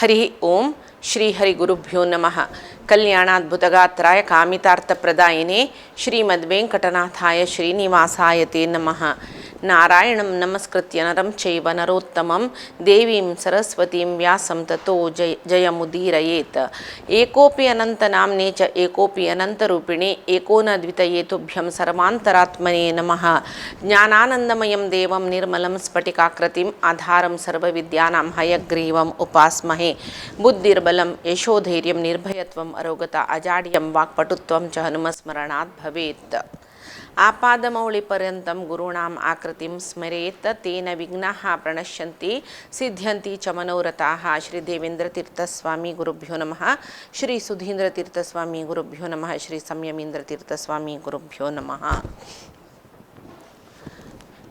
हरि ओम श्री हरि गुरुभ्यो नमः। कल्याणाद्भुतगात्राय कामितार्थप्रदायिने श्रीमद्वेङ्कटनाथाय श्रीनिवासाय ते नमः। नारायणं नमस्कृत्य नरं चैव नरोत्तमं देवीं सरस्वतीं व्यासं ततो जय जयमुदीरयेत्। एकोऽपि अनन्तनाम्ने च एकोऽपि अनन्तरूपिणे एको न द्वितये तुभ्यं सर्वान्तरात्मने नमः। ज्ञानानन्दमयं देवं निर्मलं स्फटिकाकृतिम् आधारं सर्वविद्यानां हयग्रीवम् उपास्महे। बुद्धिर्बलं यशोधैर्यं निर्भयत्वम् अरोगता अजाड्यं वाक्पटुत्वं च हनुमस्मरणात् भवेत्। आपादमौलिपर्यन्तं गुरूणाम् आकृतिं स्मरेत् तेन विघ्नाः प्रणश्यन्ति सिद्ध्यन्ति च मनोरथाः। श्री देवेंद्र तीर्थस्वामी गुरुभ्यो नमः। श्री सुधींद्र तीर्थस्वामी गुरुभ्यो नमः। श्री संयमींद्र तीर्थस्वामी गुरुभ्यो नमः।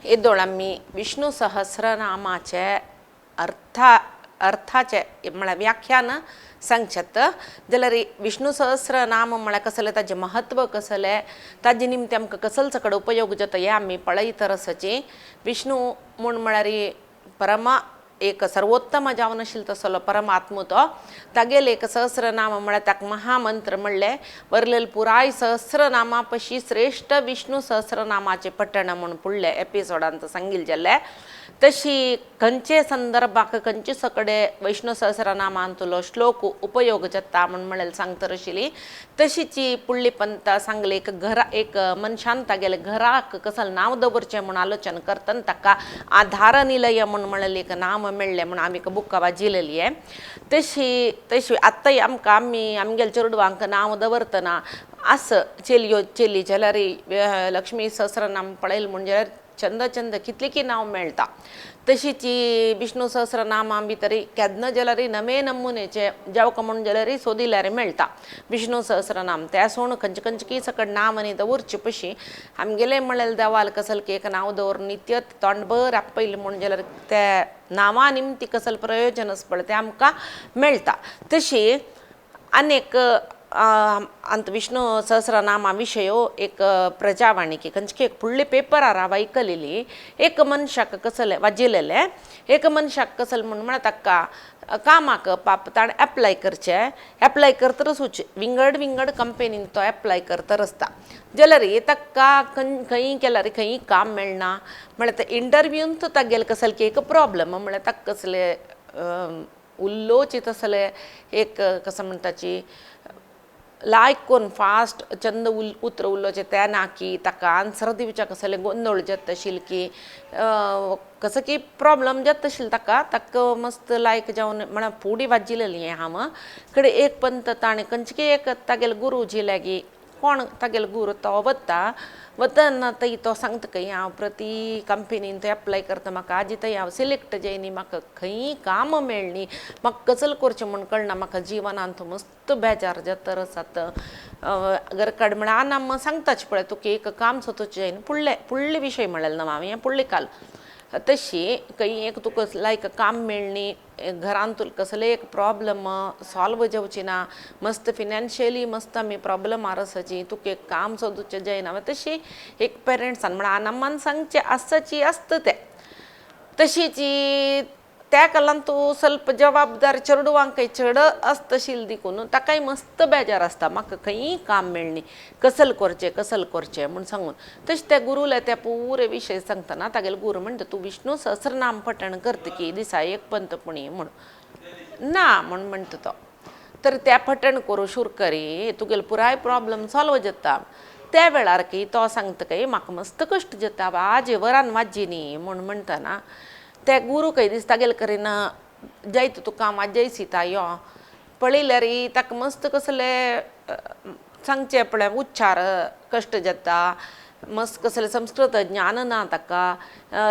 येदोळ आमी विष्णू सहस्रनामाचे अर्थाचे म्हळ्यार व्याख्यान सांगच्यात जाल्यार विष्णू सहस्रनाम म्हळ्यार कसलें, ताजें म्हत्व कसलें, ताजे निमतान आमकां कसलो सकड उपयोग जाता हें आमी पळयत आसाची। विष्णू म्हूण म्हळ्यार परम एक सर्वोत्तम जावन आशिल्लो तसलो परमात्मो तो तागेलें एक सहस्रनाम म्हळ्यार ताका महामंत्र म्हणलें। वरलेले पुराय सहस्रनामा पशी श्रेश्ठ विष्णू सहस्रनामाचें पठण म्हूण फुडल्या एपिसोडांत सांगिल्लें जाल्यार तशी खंयचे संदर्भाक खंयचे सकडे वैष्णव सहस्रनामांतलो श्लोक उपयोग जाता म्हूण म्हणल्यार सांगतर आशिल्ली। तशीची पुडली पंत सांगले एक घरा एक मनशान तागेले घराक कसलें नांव दवरचें म्हूण आलोचन करतना ताका आधार निलय म्हूण म्हणलें एक नांव मेळ्ळें म्हूण आमी बुकां वाजिल्ली। तशी तशी आतांय आमकां आमी आमगेल्या चेडवांक नांव दवरतना आस चेलयो चेली जाल्यार लक्ष्मी सहस्रनाम पळयलें म्हूण जाल्यार चंद चंद कितली की नांव मेळटा। तशीच विष्णू सहस्रनामा भितर केन्ना जाल्यार नवे नमुनेचे जावका म्हूण जाल्यार सोदिल्यार मेळटा विष्णू सहस्रनाम। त्या सोण खंयचे खंयचे की सकट नांव आनी दवरचे पशी आमगेलें म्हणल्यार देवाल कसल की एक नांव दवरून नित्य तोंडभर आपयलें म्हूण जाल्यार त्या नांवा निमती कसल प्रयोजन आसा पळय तें आमकां मेळटा। तशी आनीक अंत विष्णू सहस्रनामा विशयो एक प्रजावाणी की खंयचे एक फुडले पेपरार हांव आयकलेली एक मनशाक कसलें वाजिल्लें एक मनशाक कसलें म्हूण म्हळ्यार ताका कामाक पाप ताणें एप्लाय करचें, एप्लाय करतरच विंगड विंगड कंपनीन तो एप्लाय करतर आसता जाल्यार ताका खंय केल्यार खंय काम मेळना म्हळ्यार ते इंटरव्यून तागेलें कसलें की एक प्रॉब्लम म्हळ्यार ताका कसलें उलोवचें तसलें एक कसं म्हणटाची लायक कोन्न फास्ट चंद उतर उलोवचें तें ना की ताका आन्सर दिवच्या कसलें गोंदळ जाता आशिल्लो की कसो की प्रॉब्लम जाता आशिल्लो ताका ताका मस्त लायक जावन म्हळ्यार फुडें वाजिल्लें हें हांव कडे एक पंत ताणें खंयचे की एक तागेलो गुरुजी लागीं कोण तागेलो गुरू तो वता वतना थंय तो सांगता खंय हांव प्रती कंपनीन थंय एप्लाय करता म्हाका आजी थंय हांव सिलेक्ट जायनी म्हाका खंय काम मेळनी म्हाका कसलें करचें म्हूण कळना म्हाका जिवनांत मस्त बेजार जातर आसात घरकड म्हळ्यार आना सांगताच पळय तुका एक काम सोदचें जायना फुडलें फुडले विशय म्हणलें ना हांवें फुडले काल तशी खंय एक तुका लायक काम मेळनी घरांत तुका कसलें एक प्रॉब्लम सॉल्व जावची ना मस्त फिनान्शियली मस्त आमी प्रॉब्लम आसाची तुका एक काम सोदचें जायना तशी एक पेरंट्सान म्हळ्यार आनामान सांगचें आसची आसता तें तशीची त्या कलान तूं स्वल्प जबाबदार चेडवांकय चड आसता आशिल्लें देखून ताकाय मस्त बेजार आसता म्हाका खंय काम मेळनी कसल करचें कसल करचें म्हूण सांगून तशें त्या गुरूले त्या पुरे विशय सांगतना तागेलो गुरू म्हणटा तूं विष्णू सहस्रनाम पठण करता की दिसा एक पंत पुणी म्हूण ना म्हूण म्हणटा तो तर त्या पठण करूं शूर करी तुगेलो पुराय प्रॉब्लम सॉल्व जाता। त्या वेळार की तो सांगता काय म्हाका मस्त कश्ट जाता वाजे वरान वाजी न्ही म्हूण म्हणटना त्या गुरू खंय दिसता गेले करीना जायत तुका वाजय सीता यो पळयल्यार ताका मस्त कसले सांगचें पळय उच्चार कश्ट जाता मस्त कसलें संस्कृत ज्ञान ना ताका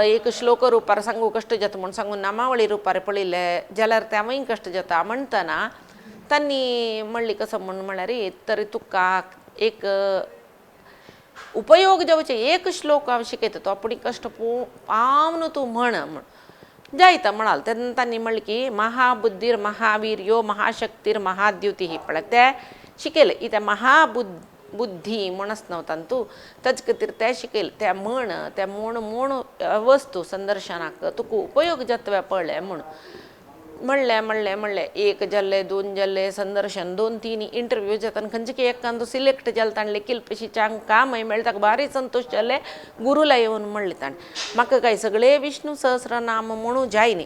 एक श्लोक रुपार सांगू कश्ट जाता म्हूण सांगून नामावळी रुपार पळयलें जाल्यार तेंवूय कश्ट जाता म्हणटना तांणी म्हणली कसो म्हूण म्हळ्यार तर तुका एक उपयोग जावचे एक श्लोक हांव शिकयता तो पूण कश्ट पावन तूं म्हण म्हण जायता म्हणाल तेन्ना तांणी म्हणलें की महाबुद्धीर महावीर्यो महाशक्तीर महाद्युती ही पळय तें शिकयलें इत्या महाबुद्धी म्हूण आसना तातूंत ताजे खातीर तें शिकयलें तें म्हण तें म्हूण म्हूण वस्तू संदर्शनाक तुका उपयोग जाता पळय म्हूण। म्हणलें म्हणलें म्हणलें एक जाल्लें दोन जाल्लें संदर्शन दोन तीन इंटरव्यू जाता आनी खंयचे की एकान तो सिलेक्ट जालो ताणें लेकील पयशेच्यान कामय मेळ्ळें ताका भारी संतोश जालें गुरूला येवन म्हणलें ताणें म्हाका काय सगळे विष्णू सहस्रनाम म्हणू जायनी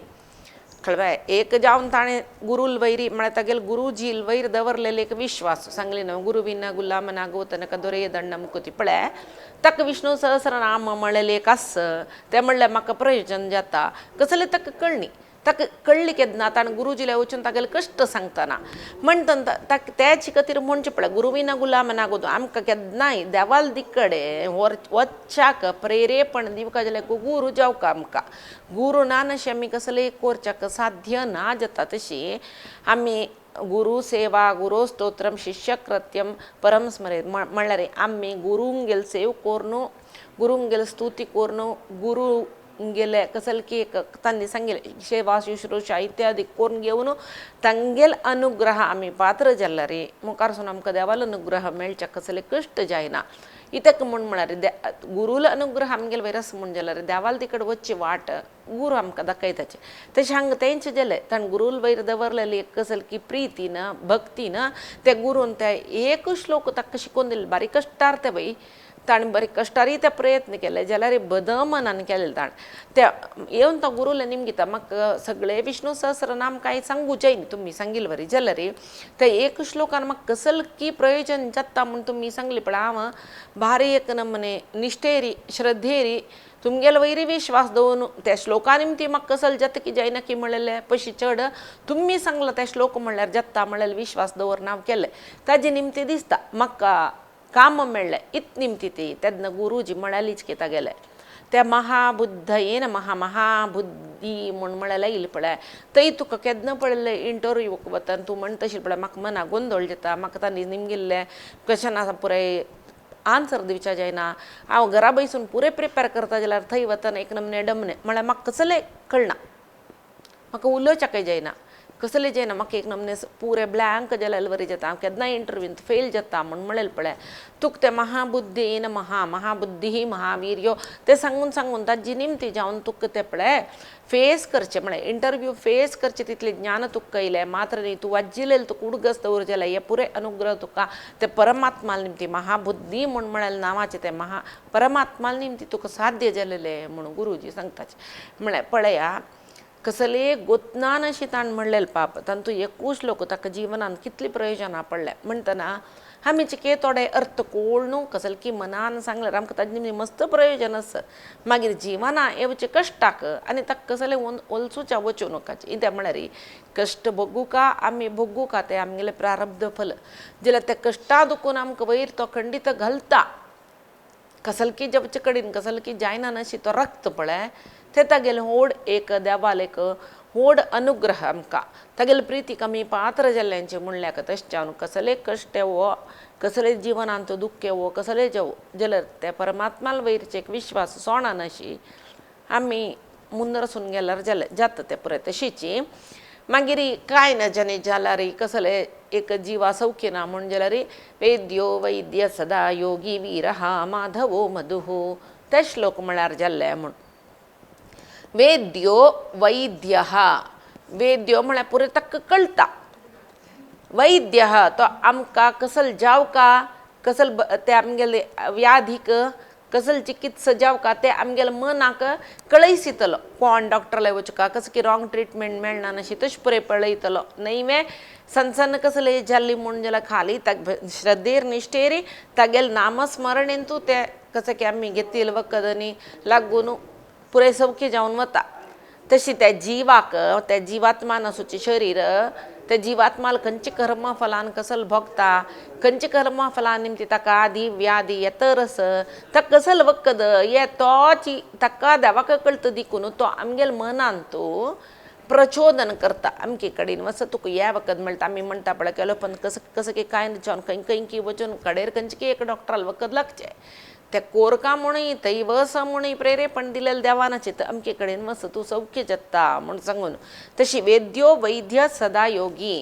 कळ्ळें एक जावन ताणें गुरूल वैरी म्हळ्यार तागेले गुरुजील वैर दवरलेले एक विश्वास सांगली न्हू गुरुविना गुलाम नागो तनक दोरे दंड मुकुती पळय ताका विष्णू सहस्रनाम म्हणलेलें एक आस तें म्हणल्यार म्हाका प्रयोजन जाता कसलें ताका कळ्ळी ताका कळ्ळी केन्ना ताणें गुरुजीला वचून तागेले कश्ट सांगतना म्हणटना ताका त्याच खातीर म्हणचें पडलें गुरुविना गुलाम नागो आमकां केन्नाय देवाल दिकडे वच्चाक प्रेरेपण दिवका जाल्यार गुरू जावका आमकां गुरू ना नशें आमी कसलें करच्याक साध्य ना जाता तशी आमी गुरू सेवा गुरो स्तोत्रम शिष्यकृत्यम परम स्मरे म्हणल्यार आमी गुरूंगेल सेव कोर्नु गुरूंगेल स्तुती कोर्नु गुरू गेले कसले की एक तांणी सांगिल्लें सेवा शुश्रूषा इत्यादी करून घेवन तांगेल अनुग्रह आमी पात्र जाल्यार मुखारसून आमकां देवालो अनुग्रह मेळच्या कसले कश्ट जायना इत्याक म्हूण म्हळ्यार गुरूल अनुग्रह आमगेले वयर म्हूण जाल्यार देवाल तिकड वचची वाट गुरू आमकां दाखयताचे तशें हांगा तेंचें जालें ताणें गुरूल वयर दवरलेली एक कसली की प्रितीन भक्तीन त्या गुरून त्या एक श्लोक ताका शिकोवन दिले बारीक कश्टार ते बाई ताणें बरे कश्टारय ते प्रयत्न केले जाल्यार बद मनान केलें ताणें त्या येवन तो गुरूले निमगिता म्हाका सगळे विष्णू सहस्रनाम कांय सांगू जायना तुमी सांगिल्ले वरी जाल्यार त्या एक श्लोकान म्हाका कसल की प्रयोजन जाता म्हूण तुमी सांगली पण हांव भारी एक नमने निश्ठेरी श्रद्धेरी तुमगेले वयरी विश्वास दवरून त्या श्लोका निमती म्हाका कसल जाता की जायना की म्हणलेलें पयशे चड तुमी सांगला त्या श्लोक म्हणल्यार जाता म्हणलेले विश्वास दवरून हांव केलें ताजे निमती दिसता म्हाका काम मेळ्ळें इत निमती ती तेन्ना गुरुजी म्हळ्यालीच की तागेलें त्या महाबुद्धयेन महा महाबुद्धी म्हूण म्हळ्यार येयलें पळय थंय तुका केन्ना पळयलें इंटरव्यूक वता तूं म्हणटा पळय म्हाका मना गोंदळ जाता म्हाका तांणी निमगिल्लें क्वेशन आसा पुराय आन्सर दिवच्या जायना हांव घरा बैसून पुरे प्रिपेर करता जाल्यार थंय वतना एक नमने डमने म्हळ्यार म्हाका कसलें कळना म्हाका उलोवच्याकय जायना कसलें जायना म्हाका एक नमने पुरे ब्लँक जाल्यार वरी जाता हांव केन्नाय इंटरव्यूंत फेल जाता म्हूण म्हणलें पळय तुका तें महाबुद्धीन महा महाबुद्धी महावीर्यो तें सांगून सांगून ताजी निमती जावन तुका तें पळय फेस करचें म्हळ्यार इंटरव्यू फेस करचें तितलें ज्ञान तुका येयलें मात्र न्ही तूं वाजिल्लें तुका उडगस दवर जाल्यार हे पुरे अनुग्रह तुका ते परमात्मा निमती महाबुद्धी म्हूण म्हळ्यार नांवाचें तें महा परमात्मा निमती तुका साध्य जालेलें म्हूण गुरुजी सांगताचे म्हळ्यार पळया कसले गोतनान अशी ताणें म्हणलेलें पाप तातूंत एकूच श्लोक ताका जिवनांत कितलीं प्रयोजनां पडल्या म्हणटना आमी चिके थोडे अर्थ कोळनू कसले की मनान सांगल्यार आमकां ताजें मस्त प्रयोजन आसा मागीर जिवना येवचे कश्टाक आनी ताका कसलें वलसूच्या वचूं नाकाचें कित्याक म्हळ्यार कश्ट भोगूका आमी भोगूका तें आमगेलें प्रारब्ध फल जाल्यार त्या कश्टा दुखून आमकां वयर तो खंडीत घालता कसलकी जेवचे कडेन कसलकी जायना नाशी तो रक्त पळय ते तागेलें व्हड एक देवाल एक व्हड अनुग्रह आमकां तागेले प्रितीक आमी पात्र जाल्ल्यांचें म्हणल्यार तशें जावन कसले कश्ट येवो कसले जिवनांत दुख्ख येवो कसले जेवो जाल्यार त्या परमात्माल वयरचे एक विश्वास सोणानाशी आमी मुंदरसून गेल्यार जालें जाता तें पुराय तशीची मागीर कांय ना जाणें जाल्यार कसले एक जिवा सौख्य ना म्हूण जाल्यार वेद्यो वैद्य सदा योगी वीरहा माधवो मधुः ते श्लोक म्हळ्यार जाल्ले म्हूण वेद्यो वैद्यः वेद्यो म्हळ्यार पुराय ताका कळटा वैद्यः तो आमकां कसल जावका कसल ते आमगेले व्याधीक कसल चिकित्सा जावका ते आमगेले मनाक कळयसितलो कोण डॉक्टरला वचका कसं की रॉंग ट्रिटमेंट मेळना नाशी तशें पुराय पळयतलो न्हय वे सनसन कसले जाल्ली म्हूण जाल्यार खाली ताक श्रद्धेर निश्ठेर तागेले नामस्मरणेंतू ते कसं की आमी घेतिल्लें वखद आनी लागून पुराय सौख्य जावन वता तशी त्या जिवाक त्या जिवात्मा आसूचें शरीर त्या जिवात्माल खंयचे कर्म फलान कसल भोगता खंयचे कर्म फलान निमती ताका आदी व्याधी येतरस ताका कसल वखद ये तोच ताका देवाक कळटा देखून तो आमगेले मनान तो प्रचोदन करता अमके कडेन वच तुका हें वखद मेळटा आमी म्हणटा पळय केलो पण कसं कसं की कांय जावन खंय खंय की वचून कडेर खंयचे की एक डॉक्टराल वखद लागचें त्या कोरका म्हणूय थंय वस म्हणूय प्रेरेपण दिलेलें देवानाचें तर अमके कडेन वस तूं सौख्य जाता म्हूण सांगून तशी वेद्यो वैद्य सदा योगी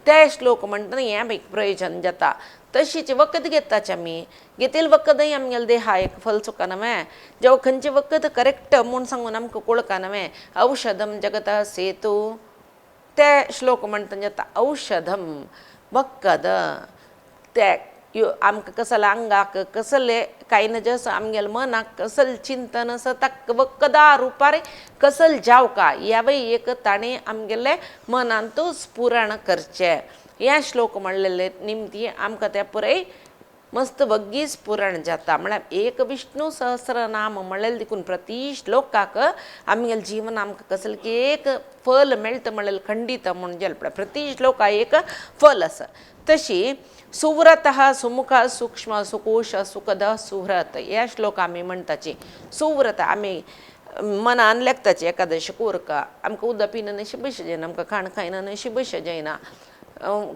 ते श्लोक म्हणटना हें एक प्रयोजन जाता तशीच वखद घेताच आमी घेतिल्लें वखदय आमगेलें देहा एक फल चुका न्हय जेव्हा खंयचें वखद करेक्ट म्हूण सांगून आमकां कळका न्हय औषधम जगत सेतू ते श्लोक म्हणटा जाता औषधम वखद ते आमकां कसले आंगाक कसले कांय नज आसा आमगेले मनाक कसल चिंतन आसा ताका वखदा रुपार कसल जावका ह्यावय एक ताणें आमगेले मनांतू स्फुरण करचें. हे श्लोक म्हणलेले निमती आमकां तें पुराय मस्त वग्गी स्फुरण जाता. म्हळ्यार एक विष्णु सहस्रनाम म्हणलेलें देखून प्रति श्लोकाक आमगेलें जीवन आमकां कसलें की एक फल मेळटा म्हणलेलें खंडीत म्हूण जालें पळय प्रति श्लोका एक फल आसा. तशी सुव्रतः सुमुख सूक्ष्म सुकोश सुखद सुह्रत ह्या श्लोक आमी म्हणटाची. सुव्रत आमी मनान लेखताची एकादशी कोरका आमकां उदक पिना नशीब जायना, आमकां खाण खायना नशीब जायना,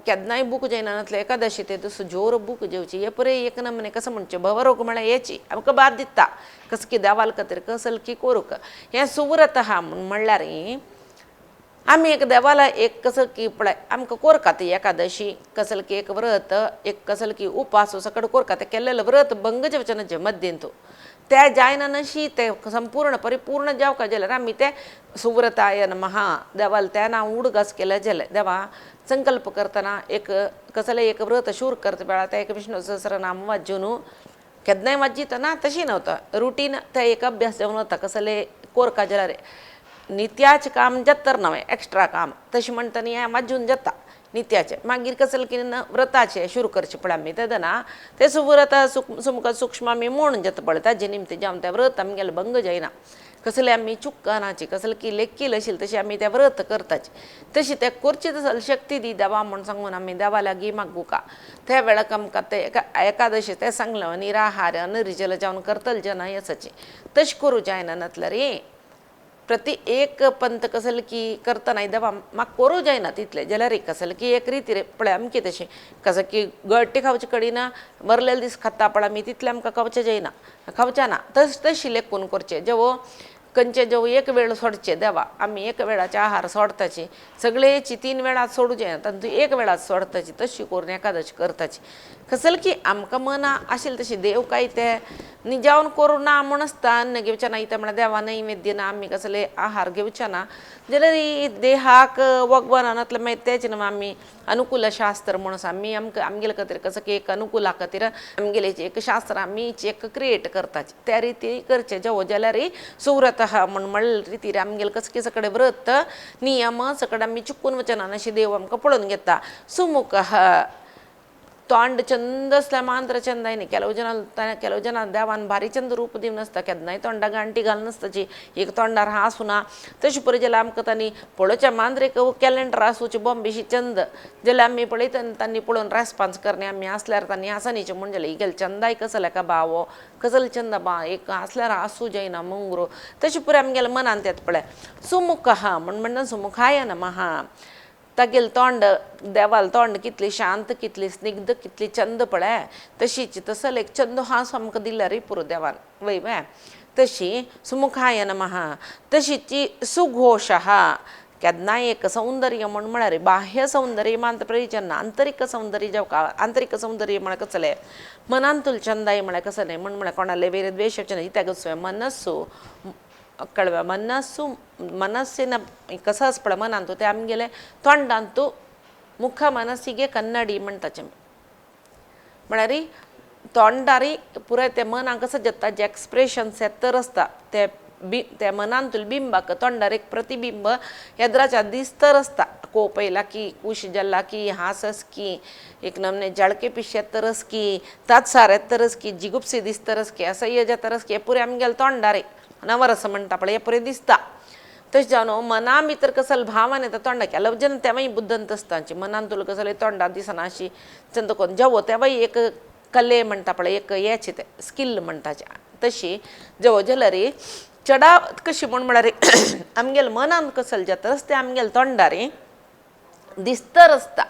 केन्नाय बूक जायना नासले एकादशी ते दुसरो जोर बूक जेवची हे परे एक नमने कसं म्हणचें भवरोग म्हळ्यार हेची आमकां बाद दिता कसं की देवाल खातीर कसल की कोरूक हें सुव्रत आहा म्हूण म्हणल्यार आमी एक देवाला एक कसं की पळय आमकां कोरका ती एकादशी कसल की एक व्रत एक कसल की उपास सकट कोरका तें केल्लें व्रत भंग जेवचें ना मद्यंतू ते जायना नशी ते संपूर्ण परिपूर्ण जावका जाल्यार आमी ते सुव्रताय नमः देवाल तें नांव उडगास केलें जालें देवा संकल्प करतना एक कसलें एक व्रत शूर करता वेळार तें एक विष्णु सहस्रनाम वाजून केन्नाय वाजितना तशी नव्हतं रुटीन तें एक अभ्यास जावन वता कसलें कोरका जाल्यार नित्याचें काम जाता तर नवें एक्स्ट्रा काम तशें म्हणटा न्ही हें वाजून जाता नित्याचें. मागीर कसलें कितें व्रताचें सुरू करचें पळय आमी तेन्ना तें सुव्रत सुमुख सूक्ष्म आमी म्हूण जाता पळय ताजे निमतां जावन तें व्रत आमगेलें भंग जायना कसलें आमी चुकनाची कसलें की लेखील आशिल्लें तशें आमी तें व्रत करताची तशी तें करची तसली शक्ती दी देवा म्हूण सांगून आमी देवा लागीं मागुका. त्या वेळाक आमकां तें एकादशी तें सांगलें निराहार निर्जल जावन करतले जेन्ना आसाची तशें करूं जायना नासल्यार प्रति एक पंथ कसले की करतना देवा म्हाका करूं जायना तितलें जाल्यार कसलें की एक रिती पळय अमकें तशें कसं की गट्टे खावचे कडेन बरलेले दीस खाता पळय आमी तितलें आमकां खावचें जायना खावचें ना तश तशें लेखून करचें जेवो खंयचे जेव एक वेळ सोडचें देवा आमी एक वेळाचे आहार सोडताची सगळेची 3 वेळा सोडूं जायना तातूंत एक वेळा सोडताची तशी करून एकादशी करताची कसलें की आमकां मना आशिल्लें तशें देव काय ते निजावन करूं ना म्हूण आसता अन्न घेवचें ना इतें म्हळ्यार देवा नैवेद्य ना आमी कसले आहार घेवचे ना जाल्यार देहाक वखद नासलें मागीर तेच न्हू आमी अनुकूल शास्त्र म्हूण आसा आमी आमकां आमगेले खातीर कसो की एक अनुकुला खातीर आमगेले एक शास्त्र आमी एक क्रिएट करताची त्या रिती करचें जेवो जाल्यार सुव्रत म्हूण म्हणले रितीर आमगेले कसं की सगळे व्रत नियम सगळे आमी चुकून वचना अशें देव आमकां पळोवन घेता. सुमुख तोंड चंद आसल्यार मांत्र चंद न्ही ಕೆಲವು ಜನ ಕೆಲವು ಜನ देवान भारी चंद रूप दिवन आसता केन्नाय तोंडा गांठी घालून आसताची एक तोंडार हांसूना तशें पळय जाल्यार आमकां तांणी पळोवच्या मांद्रेक कॅलेंडर आसूची बॉम्बेशी चंद जाल्यार आमी पळयता तांणी पळोवन रेस्पोन्स करणे आमी आसल्यार तांणी हांसनीचे म्हूण जाल्यार हिगेले चंदाय कसले का बावो कसले चंद बा एक आसल्यार हांसू जायना मुंगरू तशें पुराय आमगेल्या मनांत येता पळय. सुमुख म्हूण म्हणटा सुमुखाय नमः तागेलें तोंड देवाल तोंड कितली शांत कितली स्निग्ध कितली चंद पळय तशीच तसलो एक चंद हांसो आमकां दिल्यार पुरो देवान वय वे तशी सुमुखाय नमः. तशीच सुघोषः केन्नाय एक सौंदर्य म्हूण म्हळ्यार बाह्य सौंदर्य मात प्रयोजन ना आंतरीक सौंदर्य जावका आंतरीक सौंदर्य म्हळ्यार कसलें मनांतुल चंदाय म्हळ्यार कसलें म्हूण म्हळ्यार कोणाले वेर द्वेश कित्याक मनस्सु कळव्या मनस्सु मनस्सिನ कसं आसा पळय मनांतू तें आमगेलें तोंडांतू मुख मनसिगे कन्नडी म्हणटाचे म्हळ्यार तोंडारी पुराय तें मनाक कसं जाता जे एक्सप्रेशन्स येत तर आसता ते बी त्या मनांतूल बिंबाक तोंडार एक प्रतिबिंब येद्राच्या दिसतर आसता कोप येयला की खूश जाला की हांसस की एक नमने जळके पिशे तरस की तात्सार तरस की जिगुप्सी दिसतरस की असह्य जातरस की हे पुराय आमगेले तोंडार नवरस म्हणटा पळय हें पुराय दिसता. तशें जावन मना भितर कसल भावन येता तोंडा ಕೆಲವು जन तेवय बुद्दंत आसता मनान तुला कसले तोंडा दिसना अशी चंद कोन्न जेवो तेवय एक कले म्हणटा पळय एक हेच तें स्कील म्हणटाचे तशी जेवो जाल्यार चडावत कशी म्हूण म्हळ्यार आमगेले मनान कसल जाता तें आमगेले तोंडार दिसतर आसता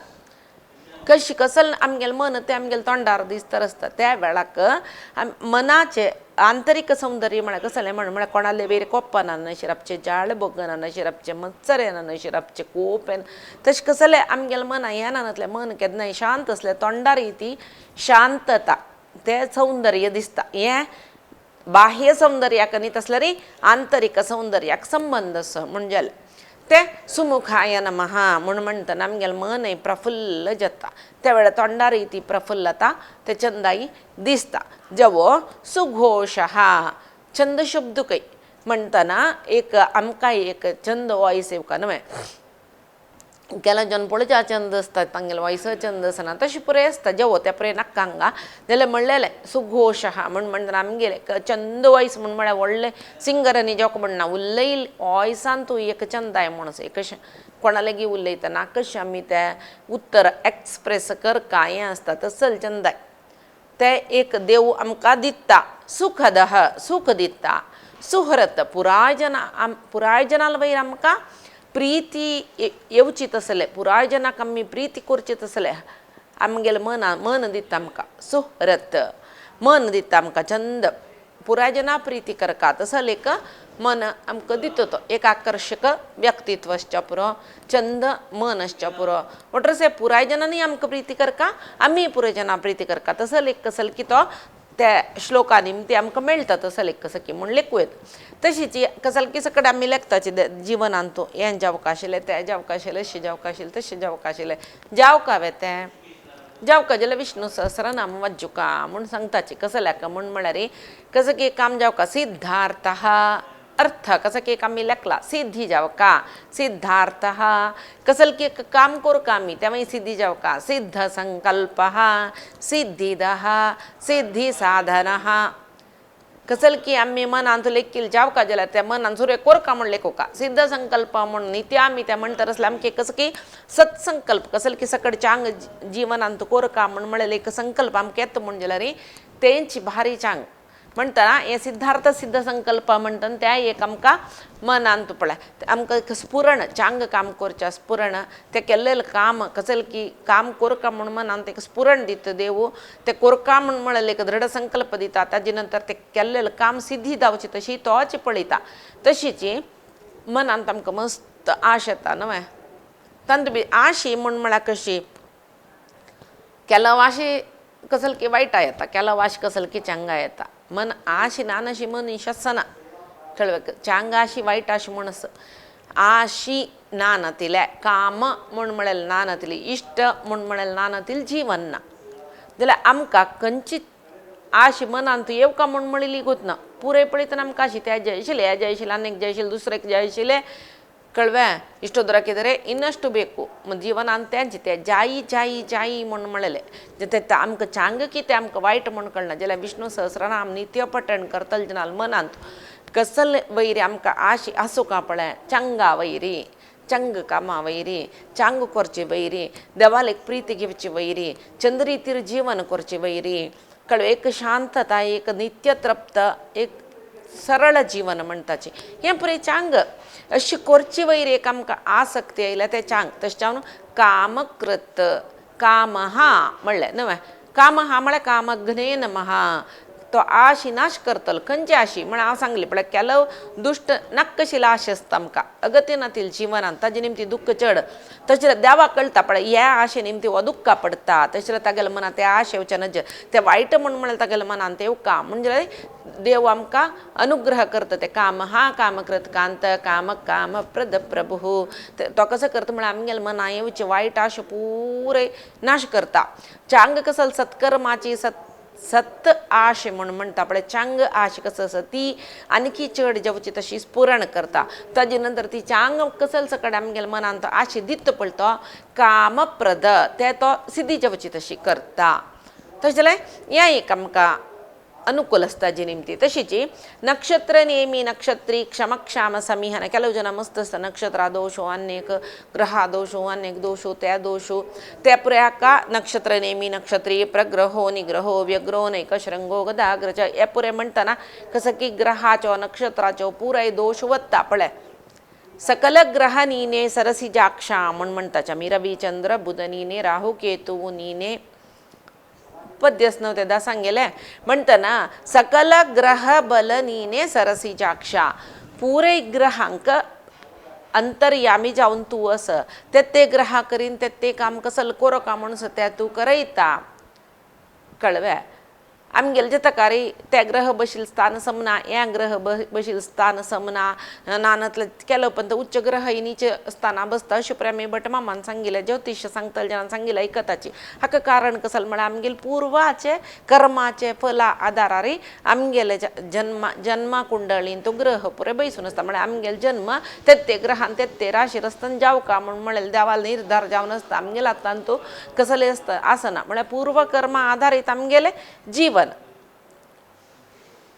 कशी कसल आमगेलें मन तें आमगेले तोंडार दिसतर आसता त्या वेळाक मनाचें आंतरीक सौंदर्य म्हळ्यार कसलें म्हण म्हळ्यार कोणाले वेर कोप्पना नशिरापचें जाळ बोगना नशिरापचें मत्सर येना नशिरापचें कोप येना तशें कसलें आमगेलें मना येना नासलें मन केन्नाय शांत आसलें तोंडार ती शांतता तें सौंदर्य दिसता. हें बाह्य सौंदर्याक न्ही तसल्यार आंतरीक सौंदर्याक संबंद आसा म्हूण जालें. ते सुमुखाय नमः म्हूण म्हणटना आमगेलें मनय प्रफुल्ल जाता त्या वेळार तोंडारय ती प्रफुल्लता ते चंदाई दिसता. जेवो सुघोशः छंद शब्दूकय म्हणटना एक आमकां एक छंद वॉयस येवका न्हय केला जन पळोवच्या चंद आसता तांगेलो वॉयस चंद आसना तशें पुराय आसता जेवो तें पुराय नाका हांगा जाल्यार म्हणलेलें सुघोशः म्हूण म्हणटना आमगेलें चंद वॉयस म्हूण म्हळ्यार व्हडलें सिंगरांनी जेवका म्हणना उलयल वॉयसान तूं एक चंदाय म्हूण एक अशें कोणा लागीं उलयतना कशें आमी तें उत्तर एक्सप्रेस करका हें आसता तसल चंदाय तें एक देव आमकां दिता. सुखदः सूख दिता. सुहृत पुराय जना पुराय जनाल वयर आमकां प्रिती येवची तसलें पुराय जनाक आमी प्रिती करची तसलें आमगेलें मना मन दिता आमकां. सुहृत मन दिता आमकां चंद पुराय जना प्रिती करका तसलें एक मन आमकां दिता तो एक आकर्शक व्यक्तित्व आसच्या पुरो चंद मन आसच्या पुरो म्हणटकच पुराय जनांनी आमकां प्रिती करका आमी पुराय जनां प्रिती करका तसलें एक कसल की तो त्या श्लोका निमती आमकां मेळटा तसलें एक कसं की म्हूण लेखूं येता. तशीच कसलकी सकट आमी लेखताची जिवनांत तूं हें जावंक आशिल्लें तें जावंक आशिल्लें अशें जावंक आशिल्लें तशें जावंक आशिल्लें जावंक हांवें तें जावंक जाल्यार विष्णु सहस्रनाम वाज्जुका म्हूण सांगताची कसो लेखा म्हूण म्हळ्यार कसं की काम जावका सिद्धार्थः अर्थ कसं की आमी लेखला सिद्धी जावका सिद्धार्थः कसल की काम करका आमी तें मागीर सिद्धी जावका सिद्ध संकल्पः सिद्धिदः सिद्धी साधनः कसल की आमी मनांत लेखील जावका जाल्यार त्या मनान सुरे कोरका म्हूण लेखोका सिद्ध संकल्प म्हूण नित्य आमी त्या म्हणटा आसल्यार आमकां कसं की सत्संकल्प कसल की सकड चांग जिवनांत कोरका म्हूण म्हळ्यार एक संकल्प आमकां येता म्हूण जाल्यार तेंची भारी चांग म्हणटना हें सिद्धार्थ सिद्ध संकल्प म्हणटा तें एक आमकां मनांत पळय आमकां एक स्फुरण चांग काम करचें स्फुरण तें केल्लें काम कसल की काम कोरका म्हूण मनांत एक स्फुरण दिता देव तें कोरका म्हूण म्हळ्यार एक दृढ संकल्प दिता ताजे नंतर तें केल्लें काम सिद्धी जावची तशी तोच पळयता. तशीच मनांत आमकां मस्त आश येता न्हय तातूंत बी आशी म्हूण म्हळ्यार कशी केलो आशी कसल की वायटा येता केलो वाश कसल की चांगा येता मन आशी नानशी मनीस आसना कळ्ळें चांग आशी वायट आशी म्हूण आस आशी नानतिले काम म्हूण म्हळ्यार नानतिले इश्ट म्हूण म्हळ्यार नानतील जीवन ना जाल्यार आमकां खंयची आशी मनांत येवका म्हूण म्हणिल्ली गोत ना पुराय पळयतना आमकां आशी त्या जाय आशिल्लें ह्या जाय आशिल्लें आनी एक जाय आशिल्लें दुसरें जाय आशिल्लें कळ्ळें इश्ट ದೊರಕಿದರೆ ಇನ್ನಷ್ಟು ಬೇಕು ಜೀವನಾಂत तेंच तें जायी जायी जायी म्हूण म्हणलें तें आमकां चांग की तें आमकां वायट म्हूण कळना जाल्यार विष्णु सहस्रनाम नित्य पठण करतले जेन्ना मनांत कसल वैरी आमकां आशी आसूंक पळय चंगा वैरी चंग कामा वैरी चांग करची वैरी देवाक प्रिती घेवची वैरी चंद्रितीर जीवन करची वैरी कळ्ळें एक शांतता एक नित्य तृप्त एक सरळ जीवन म्हणटाची हें पुराय चांग अशी करची वयर एक आमकां आसक्ती आयल्या तें चांग तशें जावन कामकृत कामहा म्हणलें न्हय कामहा म्हळ्यार कामघ्ने नमः तो आशी नाश करतलो खंयची आशी म्हण हांव सांगली पळय केलो दुश्ट नाक्कशिला आश आसता आमकां अगत्य नातील जिवनांत ताजे निमती दुख्ख चड तशें देवाक कळटा पळय ह्या आशे निमती हो दुख्खा पडटा तशें तागेल्या मनांत ते आश येवचें नज तें वायट म्हूण म्हळ्यार तागेल्या मनांत येवका म्हणजे देव आमकां अनुग्रह करता ते काम हा कामकृत कांत काम काम प्रद प्रभु तो कसो करता म्हळ्यार आमगेल्या मनां येवचें वायट आश पुराय नाश करता. चांग कसल सत्कर्माची सत् सत् आश म्हूण म्हणटा पळय चांग आश कसो आसा ती आनीकी चड जावची तशी स्फुरण करता ताजे नंतर ती चांग कसल सकड आमगेल्या मनांत आश दिता पळय तो कामप्रद ते तो सिद्धी जावची तशी करता. तशें जाल्यार हें एक आमकां अनुकूल आसता जी निमती. तशीच नक्षत्र नेमी नक्षत्री क्षमक्षाम समीहन ಕೆಲವು ಜನ मस्त आसता नक्षत्रा दोशो आन्येक ग्रहा दोशो आन्येक दोशो त्या दोशो त्या पुराय हाका नक्षत्र नेमी नक्षत्री प्रग्रहो निग्रहो व्यग्रो नैकशृंगो गदाग्रज हे पुराय म्हणटना कसं की ग्रहाचो नक्षत्राचो पुराय दोश वता पळय सकल ग्रह नीने सरसिजाक्षा म्हूण म्हणटाचे आमी रवी चंद्र बुध नीने राहू केतू नीने पद्यस न्हू तेदा सांगेलें म्हणटना सकल ग्रह बल नीने सरसिजाक्षा पुराय ग्रहांक अंतर्यामी जावन तूं आस ते ते ग्रहा करीन ते ते काम कसल कोरका म्हूण त्या तूं करयता कळवें. आमगेले जातकारी ते ग्रह बशील स्थान समना, हे ग्रह बशील स्थान समना, नानातले केलो पण उच्च ग्रह नीच स्थाना बसता अशें पळय आमी भटमामान सांगिल्लें, ज्योतिश सांगतले जेन्ना सांगिल्लें आयकताची. हाका कारण कसलें म्हळ्यार आमगेले पुर्वाचे कर्माचे फला आदारार आमगेले जन्मा कुंडळीन तो ग्रह पुराय बैसून आसता. म्हळ्यार आमगेले जन्म तेत्ते ग्रहान तेत्ते राशीर आसतना जावका म्हूण म्हणलें देवाल निर्धार जावन आसता, आमगेले हातान तो कसलें आसता आसना. म्हळ्यार पूर्वकर्मा आदारीत आमगेलें जीवन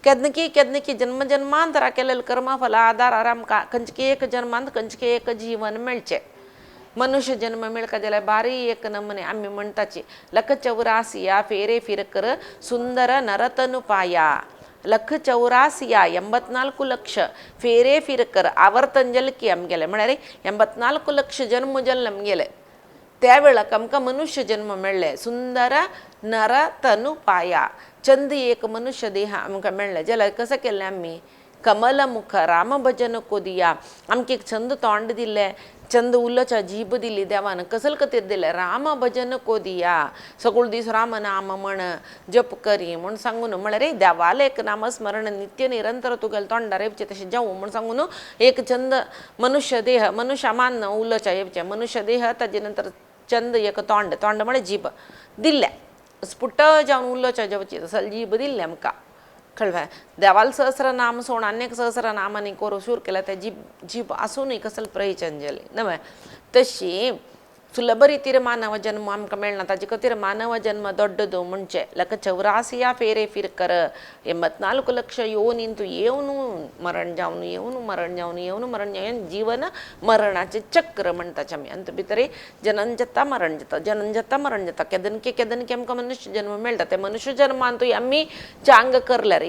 केदनकी केदनकी जन्म जन्मांतरा केलेले कर्मफला आदारार आमकां खंयचे एक जन्मांत खंयचे एक जीवन मेळचें. मनुष्य जन्म मेळका जाल्यार बारी एक नमने आमी म्हणटाची लख चौरासिया फेरे फिरकर सुंदर नरतनु पाया. लख चौरासिया 84 लक्ष फेरे फिरकर आवर्तन जलकी आमगेले म्हळ्यार 84 लक्ष जन्म जल्म आमगेले त्या वेळाक आमकां मनुष्य जन्म मेळ्ळे. सुंदर नरतनु पाया चंद एक मनुष्य देह आमकां मेळ्ळें जाल्यार कसं केलें आमी कमलमुख राम भजन कोदिया आमकां एक छंद तोंड दिलें, चंद उलोवच्या जीब दिली देवान, कसल खातीर दिलें राम भजन कोदिया सगळो दीस राम नाम म्हण जप करी म्हूण सांगून म्हळ्यार देवालें एक नामस्मरण नित्य निरंतर तुगेलें तोंडार येवचें तशें जावं म्हूण सांगून एक चंद मनुष्य देह मनुष्य मान उलोवच्या येवचें मनुष्य देह ताजे नंतर चंद एक तोंड तोंड म्हळ्यार जीब दिल्लें स्फुट जावन उलोवच्या जेवची तसो जीब दिल्लें आमकां कळ्ळें. देवाल सहस्रनाम सोड आनी सहस्रनामांनी कोरो शूर केला ते जीब जीब आसूनय कसलें प्रयोजन जालें नवें. तशी सुलभ रितीर मानव जन्म आमकां मेळना ताजे खातीर मानव जन्म दोड्डो म्हणचे लख चौरासिया फेरे फिरकर 84 लक्ष योनींतू येवन मरण जावन येवन मरण जावन येवन मरण जावन जीवन मरणाचें चक्र म्हणटाचे आमी. आनी भितर जनन जाता मरण जाता जनन जाता मरण जाता केदनके केदनके आमकां मनुष्य जन्म मेळटा. ते मनुष्य जन्मांतूय आमी चांग करल्यार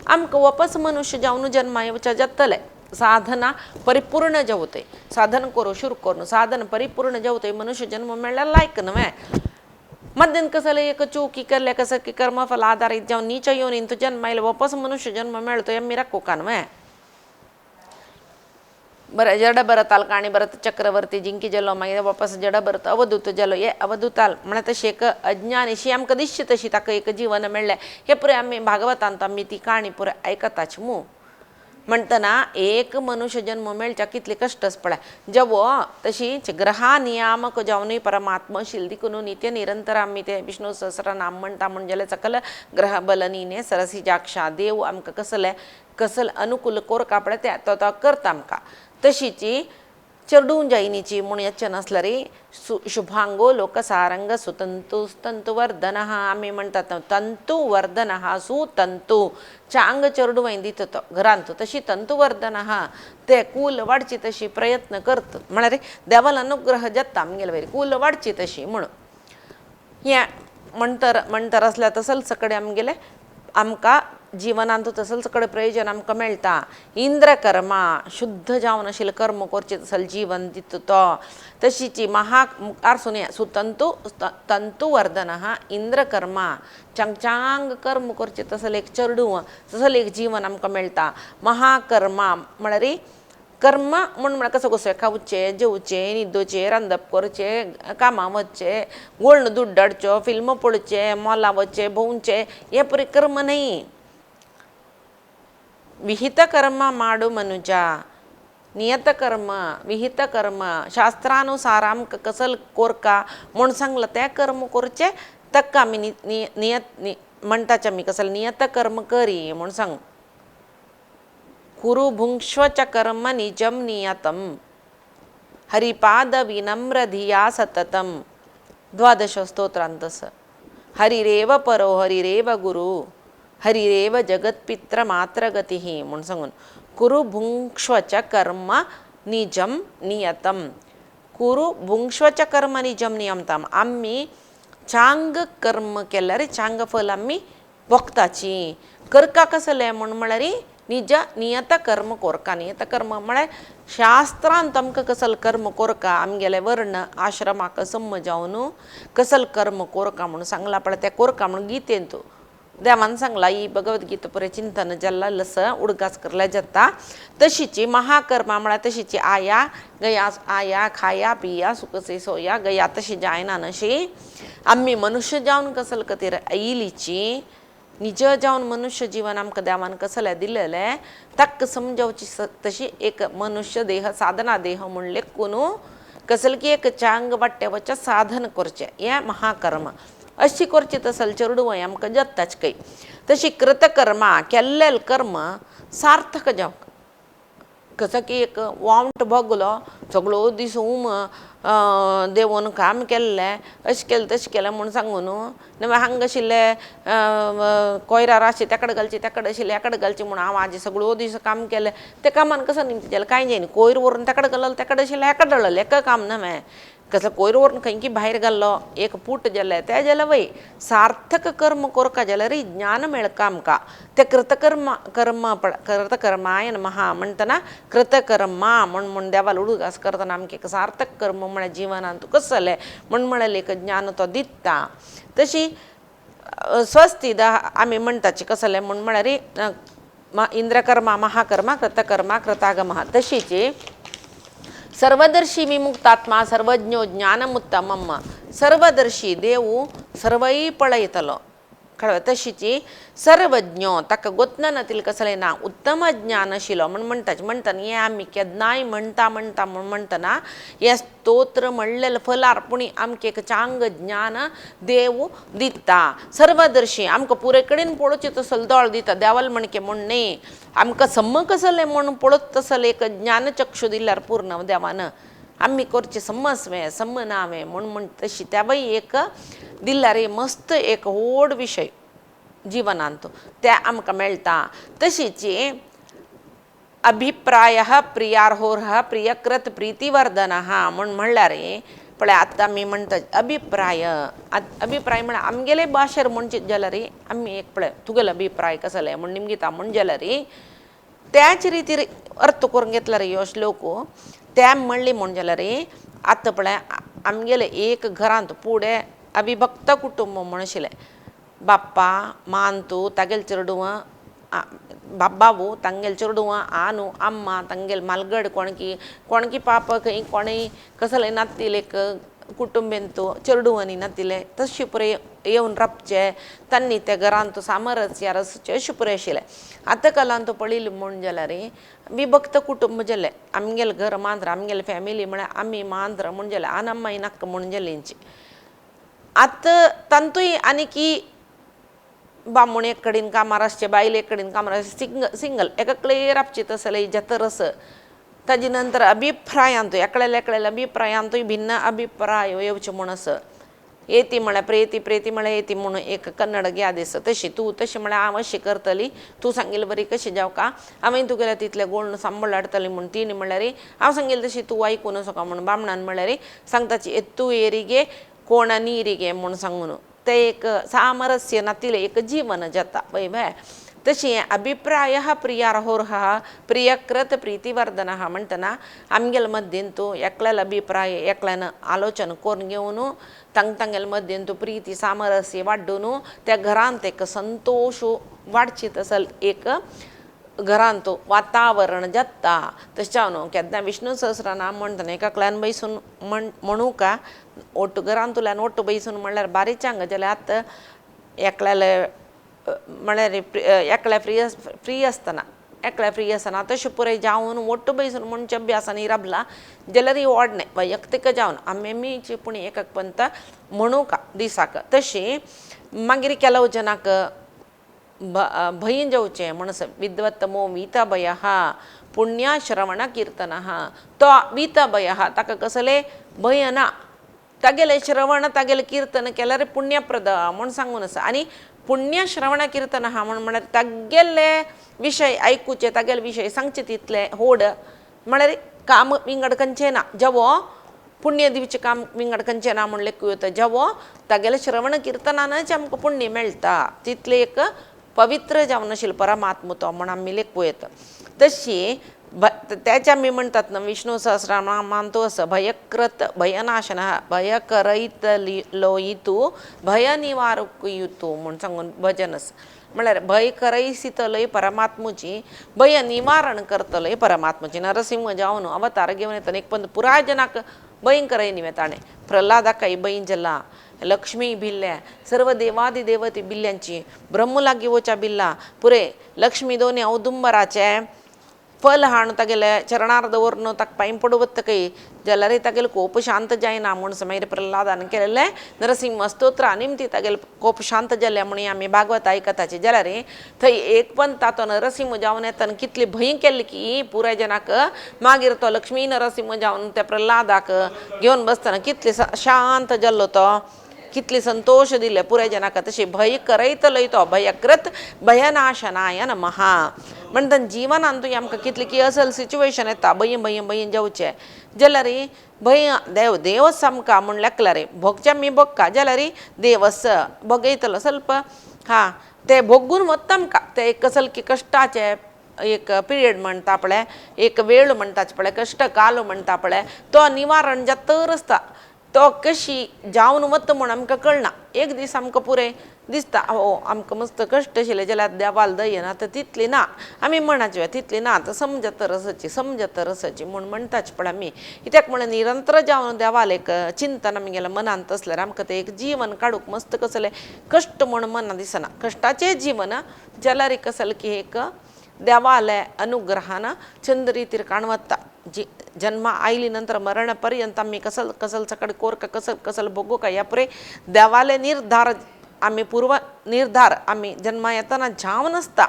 आमकां वापस मनुष्य जावन जन्मा येवच्या जातलें. साधना परिपूर्ण जेवतय साधन करू सुरू करून साधन परिपूर्ण जेवतय मनुष्य जन्म मेळ्ळ्यार लायक न्हय. मध्यान कसले एक चुकी केल्ले कसं की कर्मफल आधारित जावन नीच येवन तूं जन्म आयलो वापस मनुष्य जन्म मेळतो आमी राखूका न्हय. बरें जड भरताल काणी भरत चक्रवर्ती जिंकी जालो मागीर वापस जड भरत अवधूत जालो हे अवधूताल म्हळ्यार तशें एक अज्ञानी आमकां दिसची तशी ताका एक जीवन मेळ्ळें हे पुराय आमी भागवतांत आमी ती काणी पुराय आयकताच मू. म्हणटना एक मनुष्य जन्म मेळच्या कितले कश्ट पळय जेवो तशीच ग्रहा नियामक जावनूय परमात्मा शील देखून नित्य निरंतर आमी ते विष्णु सहस्रनाम म्हणटा म्हण जाल्यार सकल ग्रह बलनीने सरसिजाक्षा देव आमकां कसले कसल अनुकूल कोरका पळय ते तो करता आमकां. तशीची चेडूं जायनीची म्हूण येचें नासल्यार शुभांगो लोकसारंग सुतंतु तंतुवर्धन आमी म्हणटात तंतुवर्धन सुतंतु चांग चेडूं हांवें दिता तो घरांत तशी तंतुवर्धन ते कूल वाडची तशी प्रयत्न करता म्हळ्यार देवाल अनुग्रह जाता आमगेले वयर कूल वाडची तशी म्हणून हें म्हणतर म्हणतर आसल्यार तसोच कडेन आमगेलें आमकां जिवनांत तसोच कडेन प्रयोजन आमकां मेळटा. इंद्रकर्मा शुद्ध जावन आशिल्लें कर्म करचें तसलें जीवन दिता तो तशीची महा मुखार सुनया सुतंतु तंतुवर्धन इंद्रकर्मा चांग चांग कर्म करचें तसलें एक चेडूं तसलें एक जीवन आमकां मेळटा. महाकर्मा म्हळ्यार कर्म म्हूण म्हळ्यार कसो कसो खावचें जेवचें न्हिदोचें रांदप करचें कामां वचचें गोळण दुड्ड हाडचो फिल्म पळोवचें मॉलां वचचें भोंवचें हें पुरें कर्म न्हय. विहित कर्म माडू मनुजा नियत कर्म विहित कर्म शास्त्रानुसार आमकां कसल कोरका म्हूण सांगलां तें कर्म करचें ताका आमी नियत म्हणटाचे आमी कसलें नियत कर्म करी म्हूण सांग. कुरु भुंक्ष्व च कर्म निजम नियतम हरिपाद विनम्र धिया सततम द्वादश स्तोत्रांत हरिरेव परो हरिरेव गुरु हरिरेव जगत्पित्र मात्र गतिः म्हूण सांगून कुरु भुंक्ष्व च कर्म निजम नियतम कुरु भुंक्ष्व च कर्म निजम नियमतम आमी चांग कर्म केल्यार चांग फल आमी भोगताची. करका कसलें म्हूण म्हळ्यार निज नियत कर्म कोरका. नियत कर्म म्हळ्यार शास्त्रांत आमकां कसल कर्म कोरका आमगेले वर्ण आश्रमाक सम जावन कसल कर्म कोरका म्हणून सांगलां पळय तें कोरका म्हणून गीतेंत देवान सांगलां ही भगवद्गीता पुरें चिंतन जाल्ला लस उडगास करल्या जाता. तशीची महाकर्मा म्हळ्यार तशीची आया गया आया खाया पिया सुखसे सोया गया तशी जायना नशी आमी मनुष्य जावन कसल खातीर आयिलीची निज जावन मनुष्य जीवन आमकां देवान कसलें दिलेलें ताका समजावची तशी एक मनुष्य देह साधना देह म्हूण लेखून कसल की एक चांग वाट्टे वचचें साधन करचें हें महाकर्म अशी करचें तसल चेडवां आमकां जाताच खंय. तशी कृतकर्मा केल्लें कर्म सार्थक जावंक कसो की एक वावंट भोगलो सगळो दीस हूम देंवोन काम केल्लें अशें केलें तशें केलें म्हूण सांगून नवें हांगा आशिल्लें कोयरा राशी त्या कडेन घालची त्या कडेन आशिल्लें ह्या कडेन घालची म्हूण हांव आयज सगळो दीस काम केलें तें कामान कसो निमतां जाल्यार कांय जायना कोयर व्हरून त्या कडेन घाललो त्या कडेन आशिल्लें ह्या कडेन दवरलें एका काम न्हय कसलो कोयर व्हरून खंय की भायर घाल्लो एक पूट जालें तें जालें वय. सार्थक कर्म करका जाल्यार ज्ञान मेळका आमकां तें कृतकर्म कर्म कृतकर्माय नमः म्हणटना कृतकर्मा म्हूण म्हूण देवालो उडगास करतना आमकां एक सार्थक कर्म म्हळ्यार जिवनांत कसलें म्हूण म्हळ्यार एक ज्ञान तो दिता. तशी स्वस्तिदा आमी म्हणटाची कसलें म्हूण म्हळ्यार इंद्रकर्मा महाकर्मा कृतकर्मा कृतागमः. तशीच सर्वदर्शी विमुक्तात्मा सर्वज्ञो ज्ञानमुत्तमम् सर्वदर्शी देव सर्वय पळयतलो कळ्ळें. तशीच सर्वज्ञो ताका गोतना तितलें कसलें ना उत्तम ज्ञान आशिल्लो म्हूण म्हणटाचे म्हणटना हें आमी केन्नाय म्हणटा म्हणटा म्हूण म्हणटना हें स्तोत्र म्हणलेलें फलार पूण आमकां एक चांग ज्ञान देव दिता. सर्वदर्शी आमकां पुरे कडेन पळोवचें तसलो दोळ दिता देवाल म्हणके म्हूण न्ही आमकां सम्म कसलें म्हूण पळोवप तसलें एक ज्ञानचक्षू दिल्यार पूर्ण देवान आमी करचें समस्वें सम्म नावें म्हूण म्हण तशी तेवय एक दिल्यार मस्त एक व्हड विशय जिवनांत ते आमकां मेळटा. तशीच अभिप्रायः प्रियार्होरः प्रियकृत प्रितीवर्धनः म्हूण म्हणल्यार पळय आतां आमी म्हणटा अभिप्राय अभिप्राय म्हळ्यार आमगेले भाशेर म्हणचे जाल्यार आमी एक पळय तुगेलो अभिप्राय कसले म्हूण निमगिता म्हूण जाल्यार त्याच रितीर अर्थ करून घेतल्यार ह्यो श्लोक त्या म्हणली म्हूण जाल्यार आतां पळय आमगेले एक घरांत फुडें अविभक्त कुटुंब म्हूण आशिल्लें बाप्पा मांतू तागेले चेडवां बाबू तांगेले चेडवां आनू अम्मा तांगेले मालगड कोणकी कोणकी पाप खंय कोणूय कसलें नातिल्लें एक कुटुंबेंत चेडवांनी नातिल्लें तशें पुराय येवन राबचें तांणी त्या घरांत सामरस्य रसचें अशें पुराय आशिल्लें. आतां कालांत पळयलें म्हूण जाल्यार विभक्त कुटुंब जालें आमगेलें घर मात्र आमगेलें फॅमिली म्हळ्यार आमी मात्र म्हूण जालें आनम्माय नाका म्हूण जालें. आतां तांतूय आनी की बामूण एक कडेन कामार आसचें बायल एक कडेन कामार आसचें सिंगल एका राबचें तसलें जाता रस ताजे नंतर अभिप्रायांतूय एकल्याले एकल्याले अभिप्रायांतूय भिन्न अभिप्राय येवचे म्हूण आस येती म्हळ्यार प्रेती प्रेती म्हळ्यार येती म्हूण एक कन्नड याद आसा तशी तूं तशें म्हळ्यार हांव अशी करतली तूं सांगिल्ले बरी कशी जावका हांवें तुगेलें तितलें गोड सांबाळ हाडटली म्हूण तिणें म्हणल्यार हांव सांगिल्लें तशी तूं आयकून वचोका म्हूण बामणान म्हणल्यार सांगताची येतू एरिगे कोण नीरिगे म्हूण सांगून तें एक सामरस्य नातिल्लें एक जीवन जाता वय वय. तशी अभिप्रायः प्रियार्होरः प्रियकृत प्रितीवर्धनः म्हणटना आमगेले मद्देंतू एकल्यालो अभिप्राय एकल्यान आलोचन करून घेवन तांग तांगेले मद्देंतू प्रिती सामरस्य वाडून त्या घरांत एक संतोश वाडची तसल एक घरांत वातावरण जाता. तशें जावन केन्ना विष्णु सहस्रनाम म्हणटना एकल्यान बैसून म्हणूका ओट्टू घरांतल्यान ओट्टू बैसून म्हणल्यार बारीक चांग जाल्यार आतां एकल्याले म्हळ्यार एकल्या फ्री आसतना एकल्या फ्री आसतना तशें पुराय जावन ओट्टू बैसून म्हणचे अभ्यासांनी राबला जाल्यार व्हड न्हय वैयक्तीक जावन आमी पूण एक पंत म्हणूका दिसाक. तशी मागीर केलव जनाक भंय जावचें म्हूण विद्वत्तमो वीतभयः पुण्याश्रवण कीर्तनः तो वीतभयः ताका कसलें भंय ना तागेलें श्रवण तागेलें कीर्तन केल्यार पुण्यप्रद म्हूण सांगून आसा. आनी पुण्यश्रवण कीर्तन आहा म्हूण म्हळ्यार तागेले विशय आयकुचे तागेले विशय सांगचे तितले होड म्हळ्यार काम विंगड खंयचें ना जेवो पुण्य दिवचें काम विंगड खंयचें ना म्हूण लेखूं येता जेवो तागेले श्रवण कीर्तनानच आमकां पुण्य मेळटा तितलें एक पवित्र जावन आशिल्लो परमात्मा तो म्हूण आमी लेखूं येता. तशी त्याच्या आमी म्हणटात ना विष्णु सहस्रनामान तो आसा भयकृत भयनाशन भयकरयतलोयितू भयनिवारकयुतू म्हूण सांगून भजन आसा. म्हळ्यार भय करयसितलय परमात्मुची भय निवारण करतलय परमात्मुची. नरसिंह जावन अवतार घेवन येतना एक पण पुराय जनाक भयंकर न्ही ताणें प्रल्हादाकय भंय जाला, लक्ष्मी भिल्ल्या, सर्व देवादी देवती बिल्ल्यांची, ब्रह्म लागीं वच्या बिल्ला, पुरे लक्ष्मी दोनी औदुंबराचे फल हाणून तागेले चरणार दवरून ताका पांय पडू वतकय जाल्यार तागेलो कोप शांत जायना म्हूण मागीर प्रल्हादान केलेलें नरसिंह स्तोत्र निमती तागेलो कोप शांत जालें म्हूण आमी भागवत आयकताची. जाल्यार थंय एक पंता तो नरसिंह जावन येतना कितली भंय केल्ली की पुराय जनाक, मागीर तो लक्ष्मी नरसिंह जावन त्या प्रल्हादाक घेवन बसतना कितले शांत जाल्लो तो, कितले संतोश दिले पुराय जनाक. तशें भंय करयतलोय तो भयकृत भयनाशनाय नमः. म्हणटना जिवनांत आमकां कितली की असल सिच्युएशन येता भंय भंय भंय जावचें जाल्यार भंय देव देवस आमकां म्हूण लेखला रे भोगचें आमी भोगका जाल्यार देवस भोगयतलो स्वल्प हा ते भोगून वता आमकां ते एक कसल की कश्टाचें एक पिरियड म्हणटा पळय, एक वेळ म्हणटा पळय, कश्ट काल म्हणटा पळय, तो निवारण जातर आसता तो कशी जावन वता म्हूण आमकां कळना. एक दीस आमकां पुरें दिसता हो आमकां मस्त कश्ट आशिल्ले जाल्यार देवाल दयेन आतां तितली ना आमी म्हणाचे तितली ना आतां समजत रसाची समजत रसाची म्हूण म्हणटाच पळय आमी. कित्याक म्हणल्यार निरंतर जावन देवाल एक चिंतन आमगेल्या मनांत आसल्यार आमकां तें एक जीवन काडूंक मस्त कसलें कश्ट म्हूण मना दिसना. कश्टाचें जीवन जाल्यार कसलें की एक देवाले अनुग्रहान चंद रितीर काण वता. जी जन्मा आयली नंतर मरण पर्यंत आमी कसल कसल सकड कोरका कसल कसल भोगूका ह्या पुरे देवाले निर्धार आमी पूर्व निर्धार आमी जन्मा येतना जावन आसता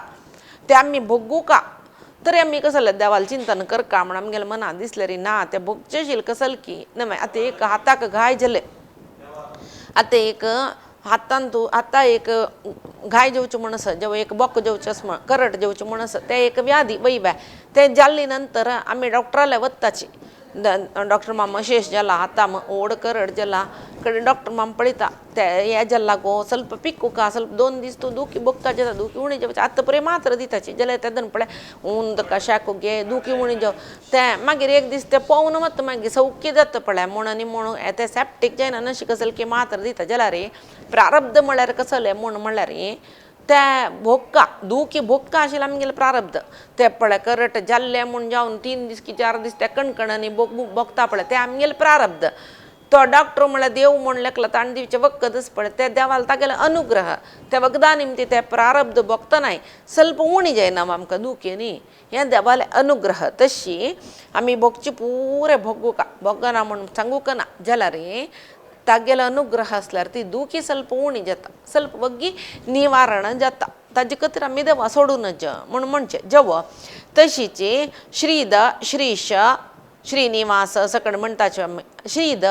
ते आमी भोगूका तरी आमी कसलें देवाल चिंतन करका म्हूण आमगेल्या मनांत दिसलें रे ना तें भोगचें कसल की नवें. आतां एक हाताक घाय जाले, आतां एक हातान तूं आतां एक घाय जेवचें म्हूण आसा, जेव एक बोक जेवचें आसा म्हण करट जेवचें म्हूण आसा, तें एक व्याधी वयव्या तें जाल्ले नंतर आमी डॉक्टराले वताची, डॉक्टर मामा शेष जाला हाता ओड करड जाला कडेन डॉक्टर मामा पळयता ते हें जाला गो स्वल्प पिकुका स्वल्प 2 दीस तूं दुखी बोगता जाता दुखी उणी जेवचे आतां पळय मात्र दिताची जाल्यार तेदन पळय उंद कशाक गे दुखी उणी जेव तें मागीर एक दीस तें पोवन वता मागीर सौख्य जाता पळय म्हूण आनी म्हूण तें सेप्टीक जायना नशी कसले की मात्र दिता. जाल्यार प्रारब्ध म्हळ्यार कसलें म्हूण म्हळ्यार ते भोगका दुखी भोगका आशिल्लें आमगेलें प्रारब्ध ते पळय करट जाल्लें म्हूण जावन 3 दीस की 4 दीस ते कणकणांनी भोगता पळय तें आमगेलें प्रारब्ध. तो डॉक्टर म्हळ्यार देव म्हूण लेखला ताणें दिवचें वखदच पळय ते देवाल तागेलो अनुग्रह त्या वखदां निमती ते प्रारब्ध भोगतनाय स्वल्प उणी जायना आमकां दुखी न्ही हें देवालें अनुग्रह. तशी आमी भोगची पुरें भोगूका भोगना म्हूण सांगूंक ना जाल्यार तागेलो अनुग्रह आसल्यार ती दुखी स्वल्प उणी जाता स्वल्प वग्गी निवारण जाता ताजे खातीर आमी देवा सोडून नज म्हूण म्हणचें जेव. तशीच श्रीद श्रीश श्रीनिवास सकड म्हणटाचे आमी श्रीद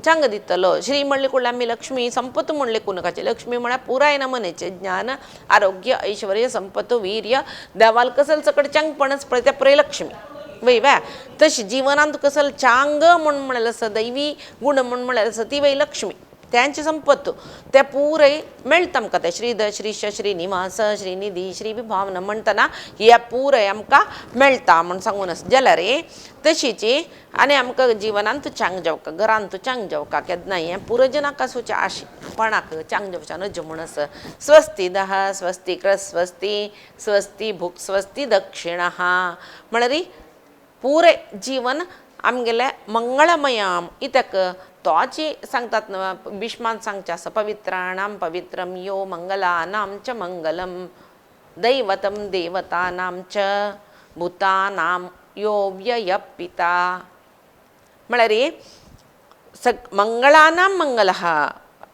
चांग दितलो श्री म्हणले कुडले आमी लक्ष्मी संपत म्हणले कुनकाचे लक्ष्मी म्हळ्यार पुराय नमनेचें ज्ञान आरोग्य ऐश्वर्य संपत वीर्य देवाल कसल सकड चांगपणच पळय त्या पुराय लक्ष्मी वय व्या. तशी जिवनांत कसल चांग म्हूण म्हणलें आसा दैवी गुण म्हूण म्हणलें आसा ती वय लक्ष्मी त्यांची संपत्त ते पुराय मेळटा आमकां ते श्रीद श्रीश श्रीनिवास श्रीनिधी श्री विभावन म्हणटना हे पुराय आमकां मेळटा म्हूण सांगून आसा. जाल्यार तशीच आनी आमकां जिवनांत चांग जावका घरांत चांग जावका केन्ना हें पुराय जनाक आसूचें आशी कोणाक चांग जावचें नज म्हूण आसा. स्वस्ती दह स्वस्ती कृत स्वस्ती स्वस्ती भूक स्वस्ती दक्षिणः म्हळ्यार पुरें जीवन आमगेलें मंगळमयाम कित्याक तोची सांगतात न्हू भीष्मान सांगचें आसा पवित्राणां पवित्रम यो मंगलानां च मंगलम दैवतं देवतानां च भूतानां यो व्यय पिता म्हळ्यार मंगळानां मंगलः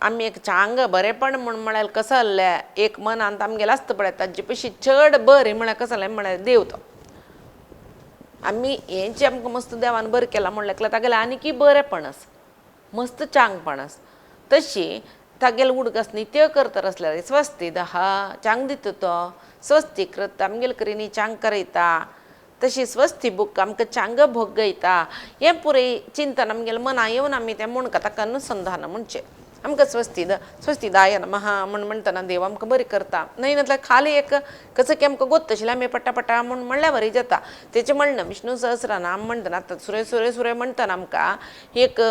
आमी एक चांग बरेंपण म्हूण म्हळ्यार कसलें एक मनांत आमगेलें आसता पळय ताजे पशी चड बरें म्हळ्यार कसलें म्हळ्यार देव तो आमी हें जें आमकां मस्त देवान बरें केलां म्हणलें तागेलें आनीकय बरेंपण आसा मस्त चांगपण आसा. तशी तागेलें उडगास नित्य करता आसल्यार स्वस्ती दहा चांग दिता तो स्वस्ती कृत आमगेले करीनी चांग करयता तशी स्वस्ती बूक आमकां चांग भोगयता हें पुराय चिंतन आमगेलें मना येवन आमी तें म्हणका ताका अनुसंधान म्हणचें. आमकां स्वस्तीद स्वस्तिदाय नमः म्हूण म्हणटना देव आमकां बरी करता न्हय नातल्यार खाली एक कसो की आमकां गोत्त आशिल्लें आमी पटापटा म्हूण म्हणल्यार बरी जाता. तेचें म्हणणं विष्णू सहस्रनाम म्हणटना आतां सुरे सुरे सुरे म्हणटना आमकां एक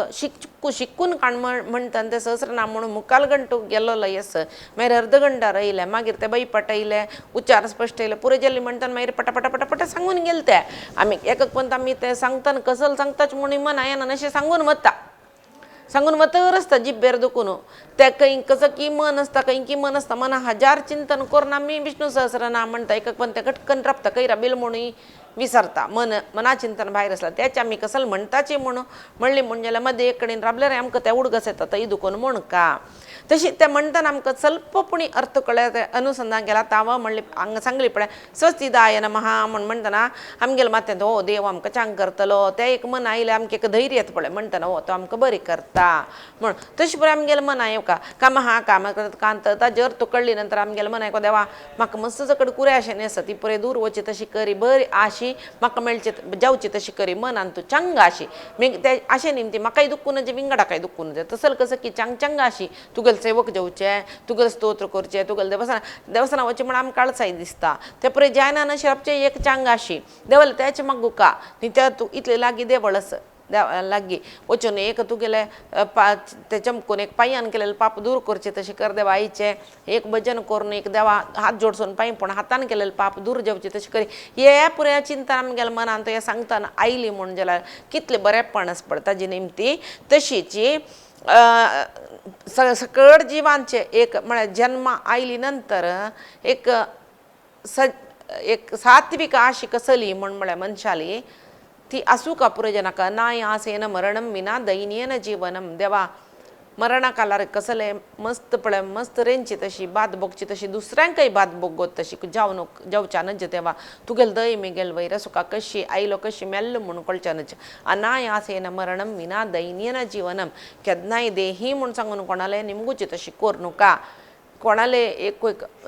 शिकून काण म्हणटना तें सहस्रनाम म्हणून मुखाल गंटू गेल्लो येस मागीर अर्द गंटार येयलें मागीर ते बैपाट येयले उच्चार स्पश्ट येयले पुरे जाल्ली म्हणटना मागीर पटापटा पटापटा सांगून गेले ते आमी एक पण आमी ते सांगतना कसल सांगताच म्हूण मन येना अशें सांगून वता सांगून वतर आसता जिब्बेर दुखून ते खंय कसो की मन आसता खंय की मन आसता मना हजार चिंतन करून आमी विष्णू सहस्रनाम म्हणटा एक पण ते घटकन राबता खंय राबील म्हणून विसरता मन मना चिंतन भायर आसला तेच आमी कसल म्हणटाची म्हूण म्हणली म्हूण जाल्यार मदें एक कडेन राबल्यार आमकां ते उडगस येता थंय दुखून म्हूण का तशी ते म्हणटना आमकां स्वल्प पुणी अर्थ कळ्ळ्यार ते अनुसंधान केला तावा म्हणली हांगा सांगली पळय स्वस्तिदाय नमः म्हूण म्हणटना आमगेले माथ्यांत हो देव आमकां चांग करतलो तें एक मन आयलें आमकां एक धैर्य येता पळय म्हणटना हो तो आमकां बरी करता म्हूण तशें पळय आमगेलें मन येवका कामहा काम कांत ताजे अर्थ कळ्ळी नंतर आमगेलें मन आयको देवा म्हाका मस्त जकड कुरे आशेन आसा ती पळय दूर वचची तशी करी बरी आशी म्हाका मेळची जावची तशी करी मनान तूं चांग आशी ते आशे निमती म्हाकाय दुख्ख नजे विंगडाकाय दुख्ख नजे तसल कसं की चांग चांग आशी तुगेले सेवक जावचे तुगेले स्तोत्र करचे तुगेले देवस्थान देवस्थाना वचचें म्हण आमकां आळसाय दिसता ते पळय जायना नशिरापचें एक चांग आशी देवल तेच मागुका न्ही त्या तूं इतले लागीं देवळ आसा लागीं वचून एक तुगेले ते चमकून एक पांयान केलेलें पाप दूर करचें तशें कर देवा आईचें एक भजन करून एक देवा हात जोडसून पांय पूण हातान केलेलें पाप दूर जावचें तशें करी हे पुराय चिंतन आमगेल्या मनान हें सांगतना आयली म्हूण जाल्यार कितलें बरेंपण आसा पळय ताजी निमती तशीची सकट जिवांचें एक म्हळ्यार जन्मा आयली नंतर एक एक सात्विक आशी कसली म्हूण म्हळ्यार मनशाली ती आसूं का पुरो नाय आसेन मरणम विना दैन्येन जीवनम देवा मरणा कालार कसलें मस्त पळय मस्त रेंची तशी बाद भोगची तशी दुसऱ्यांकय बाद भोगत तशी जावं जावच्या नज देवा तुगेल दय मेगेल वयर सुका कशी आयलो कशी मेल्लो म्हूण कळच्या नज अनायासेन मरणम विना दैन्येन जीवनम केन्नाय देही म्हूण सांगून कोणाले निमगुची तशी करूं नका कोणाले एक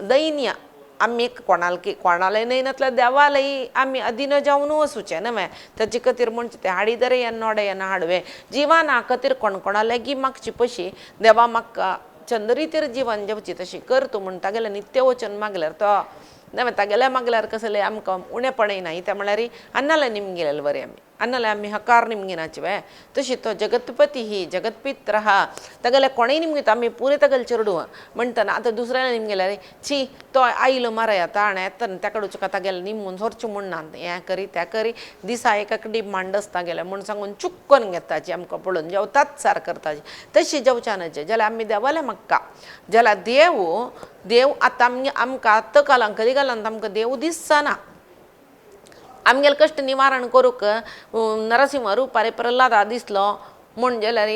दैन्य आमी कोणाल कोणाले न्हय नातल्यार देवालय आमी अधीन जावन वचूचें न्हय ताचे खातीर म्हणचे तें हाडीदरे नोडे हाडवे जिवाना खातीर कोण कोणाले गी मागची पशी देवा म्हाका चंद्रितीर जिवन जेवची तशी कर तूं म्हूण तागेलें नित्य वचन मागल्यार तो न्हय तागेलें मागल्यार कसलें आमकां उणेपणय ना कित्याक म्हळ्यार अन्नाले निमगेलें बरें आमी अन्नाले आमी हकार निमगिनाचे वे तशी तो जगतपती ही जगतपित्र आहा तागेले कोणूय निमगिता आमी पुरे तागेले चेडूं म्हणटना आतां दुसऱ्याले निमगेल्यार छी तो आयलो मारय आतां आनी येता त्या कडेन तागेलें निमून सोरचें म्हूण ना हें करी तें करी दिसा एक डीब मांडस तागेलें म्हूण सांगून चुक्कोन घेताची आमकां पळोवन जेवताच सार करताची तशी जेवच्या नजे जाल्यार आमी देवाले मागता जाल्यार देव देव आतां आमगे आमकां आतां कालां कली कालांत आमकां देव दिसना आमगेले कश्ट निवारण करूंक नरसिंह रुपारे प्रल्हादा दिसलो म्हूण जाल्यार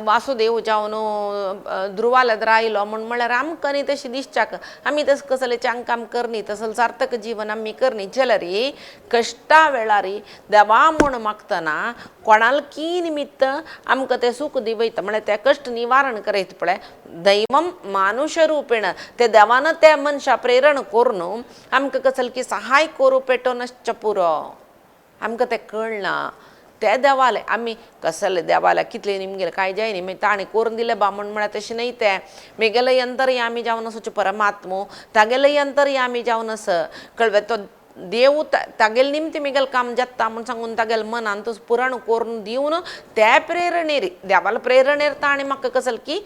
वासुदेव जावन ध्रुवालद्र आयलो म्हूण म्हळ्यार आमकां न्ही तशें दिसच्याक आमी तशें कसलें चांग काम करनी तसलें सार्थक जीवन आमी करनी जाल्यार कश्टा वेळार देवा म्हूण मागतना कोणाल की निमित्त आमकां तें सूख दिवयता म्हळ्यार तें कश्ट निवारण करयता पळय दैवम मानुश रुपेण ते देवान त्या मनशा प्रेरण करून आमकां कसलें की सहाय करूं पेटोवन आसचें पुरो आमकां तें कळना ते देवाले आमी कसले देवाले कितले निमगेले कांय जायनी मागीर ताणें करून दिलें बा म्हूण म्हळ्यार तशें न्हय तें मेगेले अंतर्यामी जावन आसचे परमात्मो तागेले अंतर्यामी जावन आस कळ्ळें तो देव तागेले निमती मेगेलें काम जाता म्हूण सांगून तागेले मनान पुरण करून दिवन त्या प्रेरणेर देवाले प्रेरणेर ताणें म्हाका कसलें की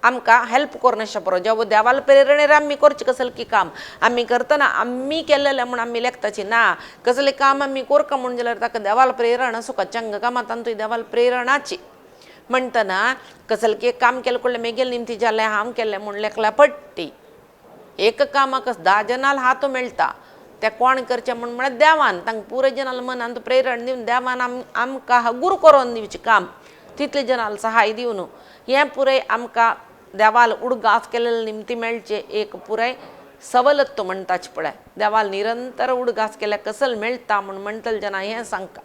आमकां हेल्प करून आसचें पुरो जेव देवाले प्रेरणेर आमी करचें कसलें की काम आमी करतना आमी केल्लें म्हूण आमी लेखताची ना कसलें काम आमी करका म्हूण जाल्यार ताका देवाल प्रेरण आसूं चंग कामांत तातूंत देवाल प्रेरणाची म्हणटना कसलें की काम केलें कडलें मेगेलें निमती जालें हांव केल्लें म्हूण लेखल्या पडटी एक कामाक 10 जणांक हात मेळटा तें कोण करचें म्हूण म्हळ्यार देवान तांकां पुराय जणांक मनांत प्रेरण दिवन देवान आमकां हगूर करून दिवचें काम तितले जणांक सहाय दिवन हें पुराय आमकां देवाल उडगास केल्ले निमती मेळचें एक पुराय सवलत म्हणटाच पळय देवाल निरंतर उडगास केल्यार कसल मेळटा म्हूण म्हणटले जेन्ना हें सांगता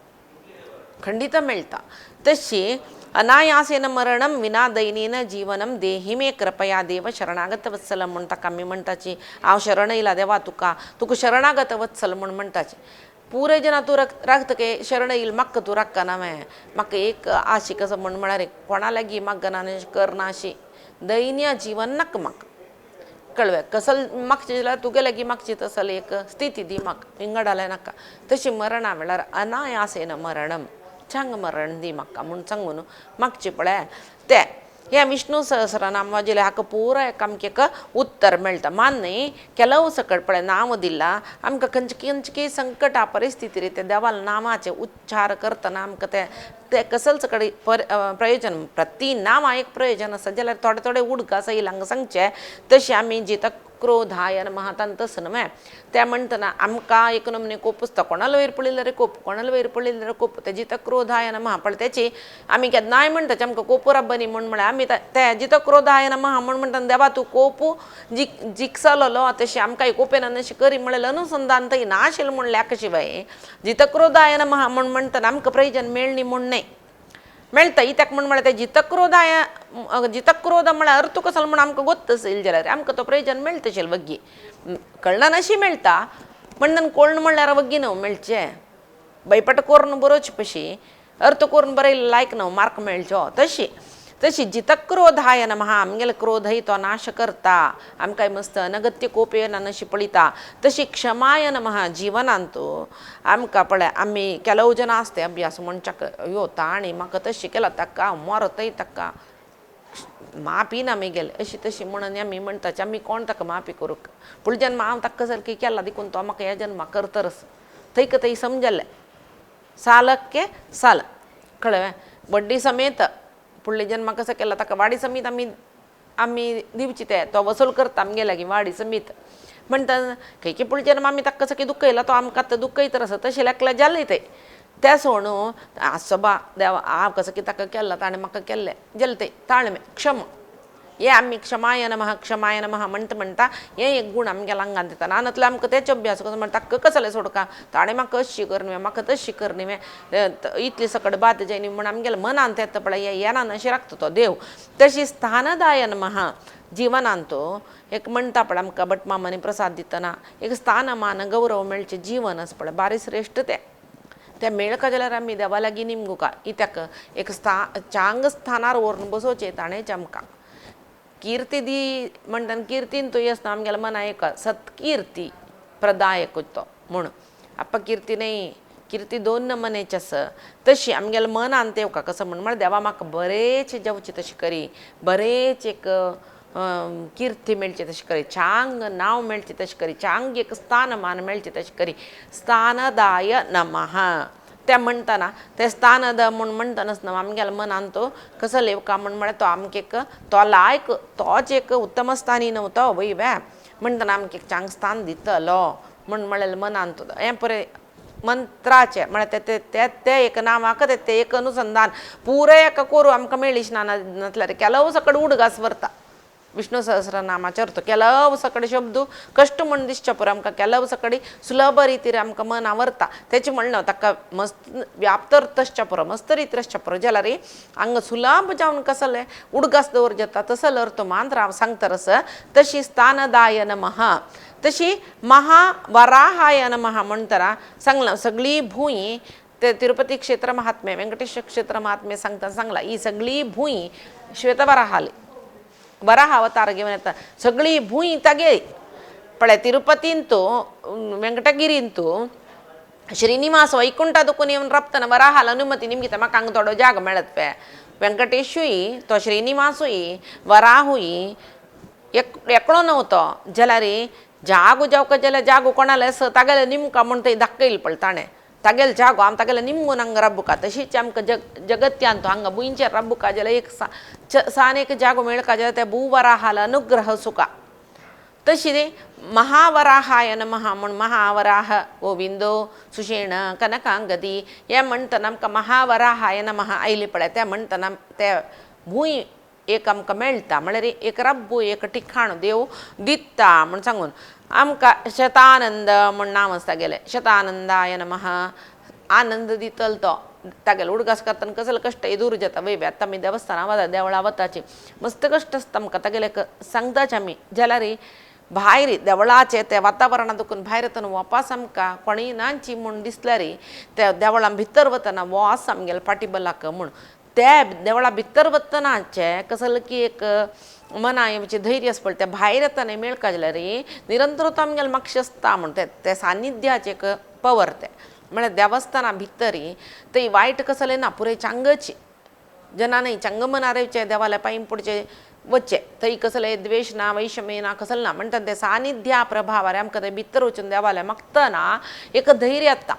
खंडीत मेळटा. तशी अनायासेन मरणम विना दैनेन जीवनम देही मे कृपया देव शरणागत वत्सल म्हूण ताका आमी म्हणटाची हांव शरण येयला देवा तुका तुका शरणागत वत्सल म्हूण म्हणटाची. पुरे जना तूं राखता के शरण येयल म्हाका तूं राखना हांवें म्हाका एक आशी कसो म्हण म्हळ्यार कोणा लागीं मागना करना अशी दैन्य जीवन नाका म्हाका कळ्ळें कसल मागचें जाल्यार तुगे लागीं मागची तसली एक स्थिती दी म्हाका विंगडालें नाका तशी मरणा वेळार अनायासेन मरणम चांग मरण दी म्हाका म्हूण सांगून मागचें पळय तें हें विष्णु सहस्रनाम वाजिल्लें हाका पुराय आमकां एक उत्तर मेळटा मान्य ಕೆಲವು सकट पळय नांव दिलां आमकां खंयचे खंयचे संकटा परिस्थिती ते देवाल नामाचें उच्चार करतना आमकां तें तें कसल सकट प्रयोजन प्रति नांव एक प्रयोजन आसा जाल्यार थोडे थोडे उडगास येयला हांगा सांगचें तशें आमी जिता क्रोधाय नमः तस न्हय तें म्हणटना आमकां एक नमूने कोप आसता कोणालो वयर पळयल्यार कोप कोणालो वयर पळयल्यार कोप तें जिता क्रोधाय नमः पळय तेची आमी केन्नाय म्हणटा आमकां कोप राबनी म्हूण म्हळ्यार आमी तें जिता क्रोधाय नमः म्हूण म्हणटा देवा तूं कोप जिखसलो तशें आमकां कोपेन अशें करी म्हणल्यार अनुसंधान थंय नाशिल्लें म्हूण लेखा शिवाय जिता क्रोधाय नमः म्हूण म्हणटना आमकां प्रयोजन मेळ्ळी म्हूण न्हय मेळटा कित्याक म्हूण म्हळ्यार तें जितक्रोधाय जितक्रोध म्हळ्यार अर्थ कसो म्हूण आमकां गोत्त आसेल जाल्यार आमकां तो प्रयोजन मेळटा अशें वग्गी कळना अशी मेळटा म्हणून कोण म्हणल्यार वग्गी न्हू मेळचें बैपट कोरून बरोवचे पशी अर्थ करून बरयलें लायक न्हू मार्क मेळचो तशी तशी जितक्रोधाय नमः आमगेलो क्रोधय तो नाश करता आमकां मस्त अनगत्य कोप येना अशी पळयता तशी क्षमाय नमः जिवनांत आमकां पळय आमी ಕೆಲವು जन आसता अभ्यास म्हणच्याक अयो ताणें म्हाका तशें केलां ताका मरतय ताका माफी ना आमी गेले अशी तशी म्हणून आमी म्हणटाचे आमी कोण ताका माफी करूंक पूण जन्म हांव ताका सारकें केला देखून तो म्हाका ह्या जन्मा करतरस थंय थंय समजलें सालक्के साल कळ्ळें वड्डी समेत फुडले जन्मा कसो केला ताका वाडी समेत आमी आमी दिवची ते तो वसूल करता आमगे लागीं वाडी समेत म्हणटा खंयचे फुडले जन्म आमी ताका कसो दुखयला तो आमकां आतां दुखयत आसा तशें लेखलें जालें तें तें सोडून आसो बा देवा हांव कसो कितें ताका केलां ताणें म्हाका केल्लें जालें तें ताळमेळ क्षमा हे आमी क्षमाय नमः क्षमाय नमः म्हणटा म्हणटा हें एक गूण आमगेल्या आंगान दिता नातल्यार आमकां तेच अभ्यास कसो म्हणटा ताका कसलें सोडका ताणें म्हाका अशी कर म्हाका तशी कर न्ही इतली सकट बात जायनी म्हूण आमगेल्या मनांत येता पळय हें येना अशें राखता तो देव. तशी स्थानदाय नमः जिवनांत एक म्हणटा पळय आमकां भटमामांनी प्रसाद दितना एक स्थानमान गौरव मेळचें जिवन आसा पळय बारी श्रेश्ठ तें तें मेळका जाल्यार आमी देवा लागीं निमगुका कित्याक एक चांग स्थानार व्हरून बसोवचें ताणेंच आमकां कीर्ती दी म्हणटा किर्तीन तूं आसता आमगेल्या मना एक सत्कीर्ती प्रदायक तो म्हूण अपकीर्ती न्हय कीर्ती दोन नमनेची आसा तशी आमगेल्या मनान तेवका कसो म्हण म्हळ्यार देवा म्हाका बरेंच जेवचें तशें करी बरेंच एक कीर्ती मेळची तशें करी चांग नांव मेळचें तशें करी चांग एक स्थानमान मेळचें तशें करी स्थानदाय नमः तें म्हणटना तें स्थानद म्हूण म्हणटनाच न्हू आमगेल्या मनान तो कसो लेवका म्हूण म्हळ्यार तो आमकां एक तो लायक तोच एक उत्तम स्थानी न्हू तो वय वे म्हणटना आमकां एक चांग स्थान दितलो म्हूण म्हळ्यार मनान तो हें पळय मंत्राचें म्हळ्यार तें तें तें एक नांवाक तें तें एक अनुसंधान पुराय एका कोरू आमकां मेळीश ना नासल्यार ಕೆಲವು सकड उडगास व्हरता विष्णु सहस्रनामाचो अर्थ ಕೆಲವು सकड शब्द कश्ट म्हूण दिसचे पुरो आमकां ಕೆಲವು सकडी सुलभ रितीर आमकां मन आवरता तेचें म्हणणें ताका मस्त व्याप्त अर्थ आसच्या पुरो मस्त रितीर आसच्या पुरो जाल्यार हांगा सुलभ जावन कसलें उडगास दवर जाता तसलो अर्थ मात्र हांव सांगता आसा. तशी स्थानदाय नमः तशी महावराहाय नमः म्हणटना सांगलां सगळी भूंय ते तिरुपती क्षेत्र महात्म्य वेंकटेश्वर क्षेत्र महात्म्य सांगतना सांगलां ही सगळी भूंय श्वेतवराहाली वराह अवतार घेवन येता सगळी भूंय तागे पळय तिरुपतींतू वेंकटगिरींतू श्रीनिवास वैकुंठा दुखून येवन राबतना वराहाल अनुमती निमगिता म्हाका हांगा थोडो जाग मेळत पळय वेंकटेशूय तो श्रीनिवासूय वराहूय एकलो न्हू तो जाल्यार जागो जावका जाल्यार जागो कोणाले आसा तागेले निमका म्हूण थंय दाखयल पळय ताणें तागेलो जागो आम तागेले निमगून हांगा राबुका तशीच आमकां जगत्यान तो हांगा भुंयचेर राबुका जाल्यार एक सान एक जागो मेळका जाल्यार त्या भूवराहाल अनुग्रह सुका. तशी ती महावराहाय नमः म्हूण महावराह गोविंदो सुषेण कनकांगदी हें म्हणटना आमकां महावराहाय नमः आयली पळय तें म्हणटना तें भूंय एक आमकां मेळटा म्हळ्यार एक रब्बू एक ठिकाण देव दिता म्हूण सांगून आमकां शतानंद म्हूण नांव आसा तागेलें शतानंदाय नमः आनंद दितलो तो तागेलो उडगास करतना कसले कश्ट दूर जाता वय आतां आमी देवस्थानां वता देवळां वताची मस्त कश्ट आसता आमकां तागेले सांगताच आमी जाल्यार भायर देवळाचें तें वातावरण दुखून भायर येतना वापास आमकां कोणूय नाची म्हूण दिसल्यार त्या देवळां भितर वतना वास आमगेले फाटी बलाक म्हूण त्या देवळा भितर वतनाचें कसलें की एक मना येवचें धैर्य आसता पळय तें भायर येतना मेळका जाल्यार निरंतर तो आमगेले मागशें आसता म्हूण तें तें सानिध्याचें एक पवर तें म्हळ्यार देवस्थाना भितर थंय वायट कसलें ना पुराय चांगची जनानय चंग मनार येवचें देवाल्या पांय पडचें वचचें थंय कसलें द्वेश ना वैषम्य ना कसलें ना म्हणटा तें सानिध्या प्रभावार आमकां थंय भितर वचून देवाल्या मागतना एक धैर्य येता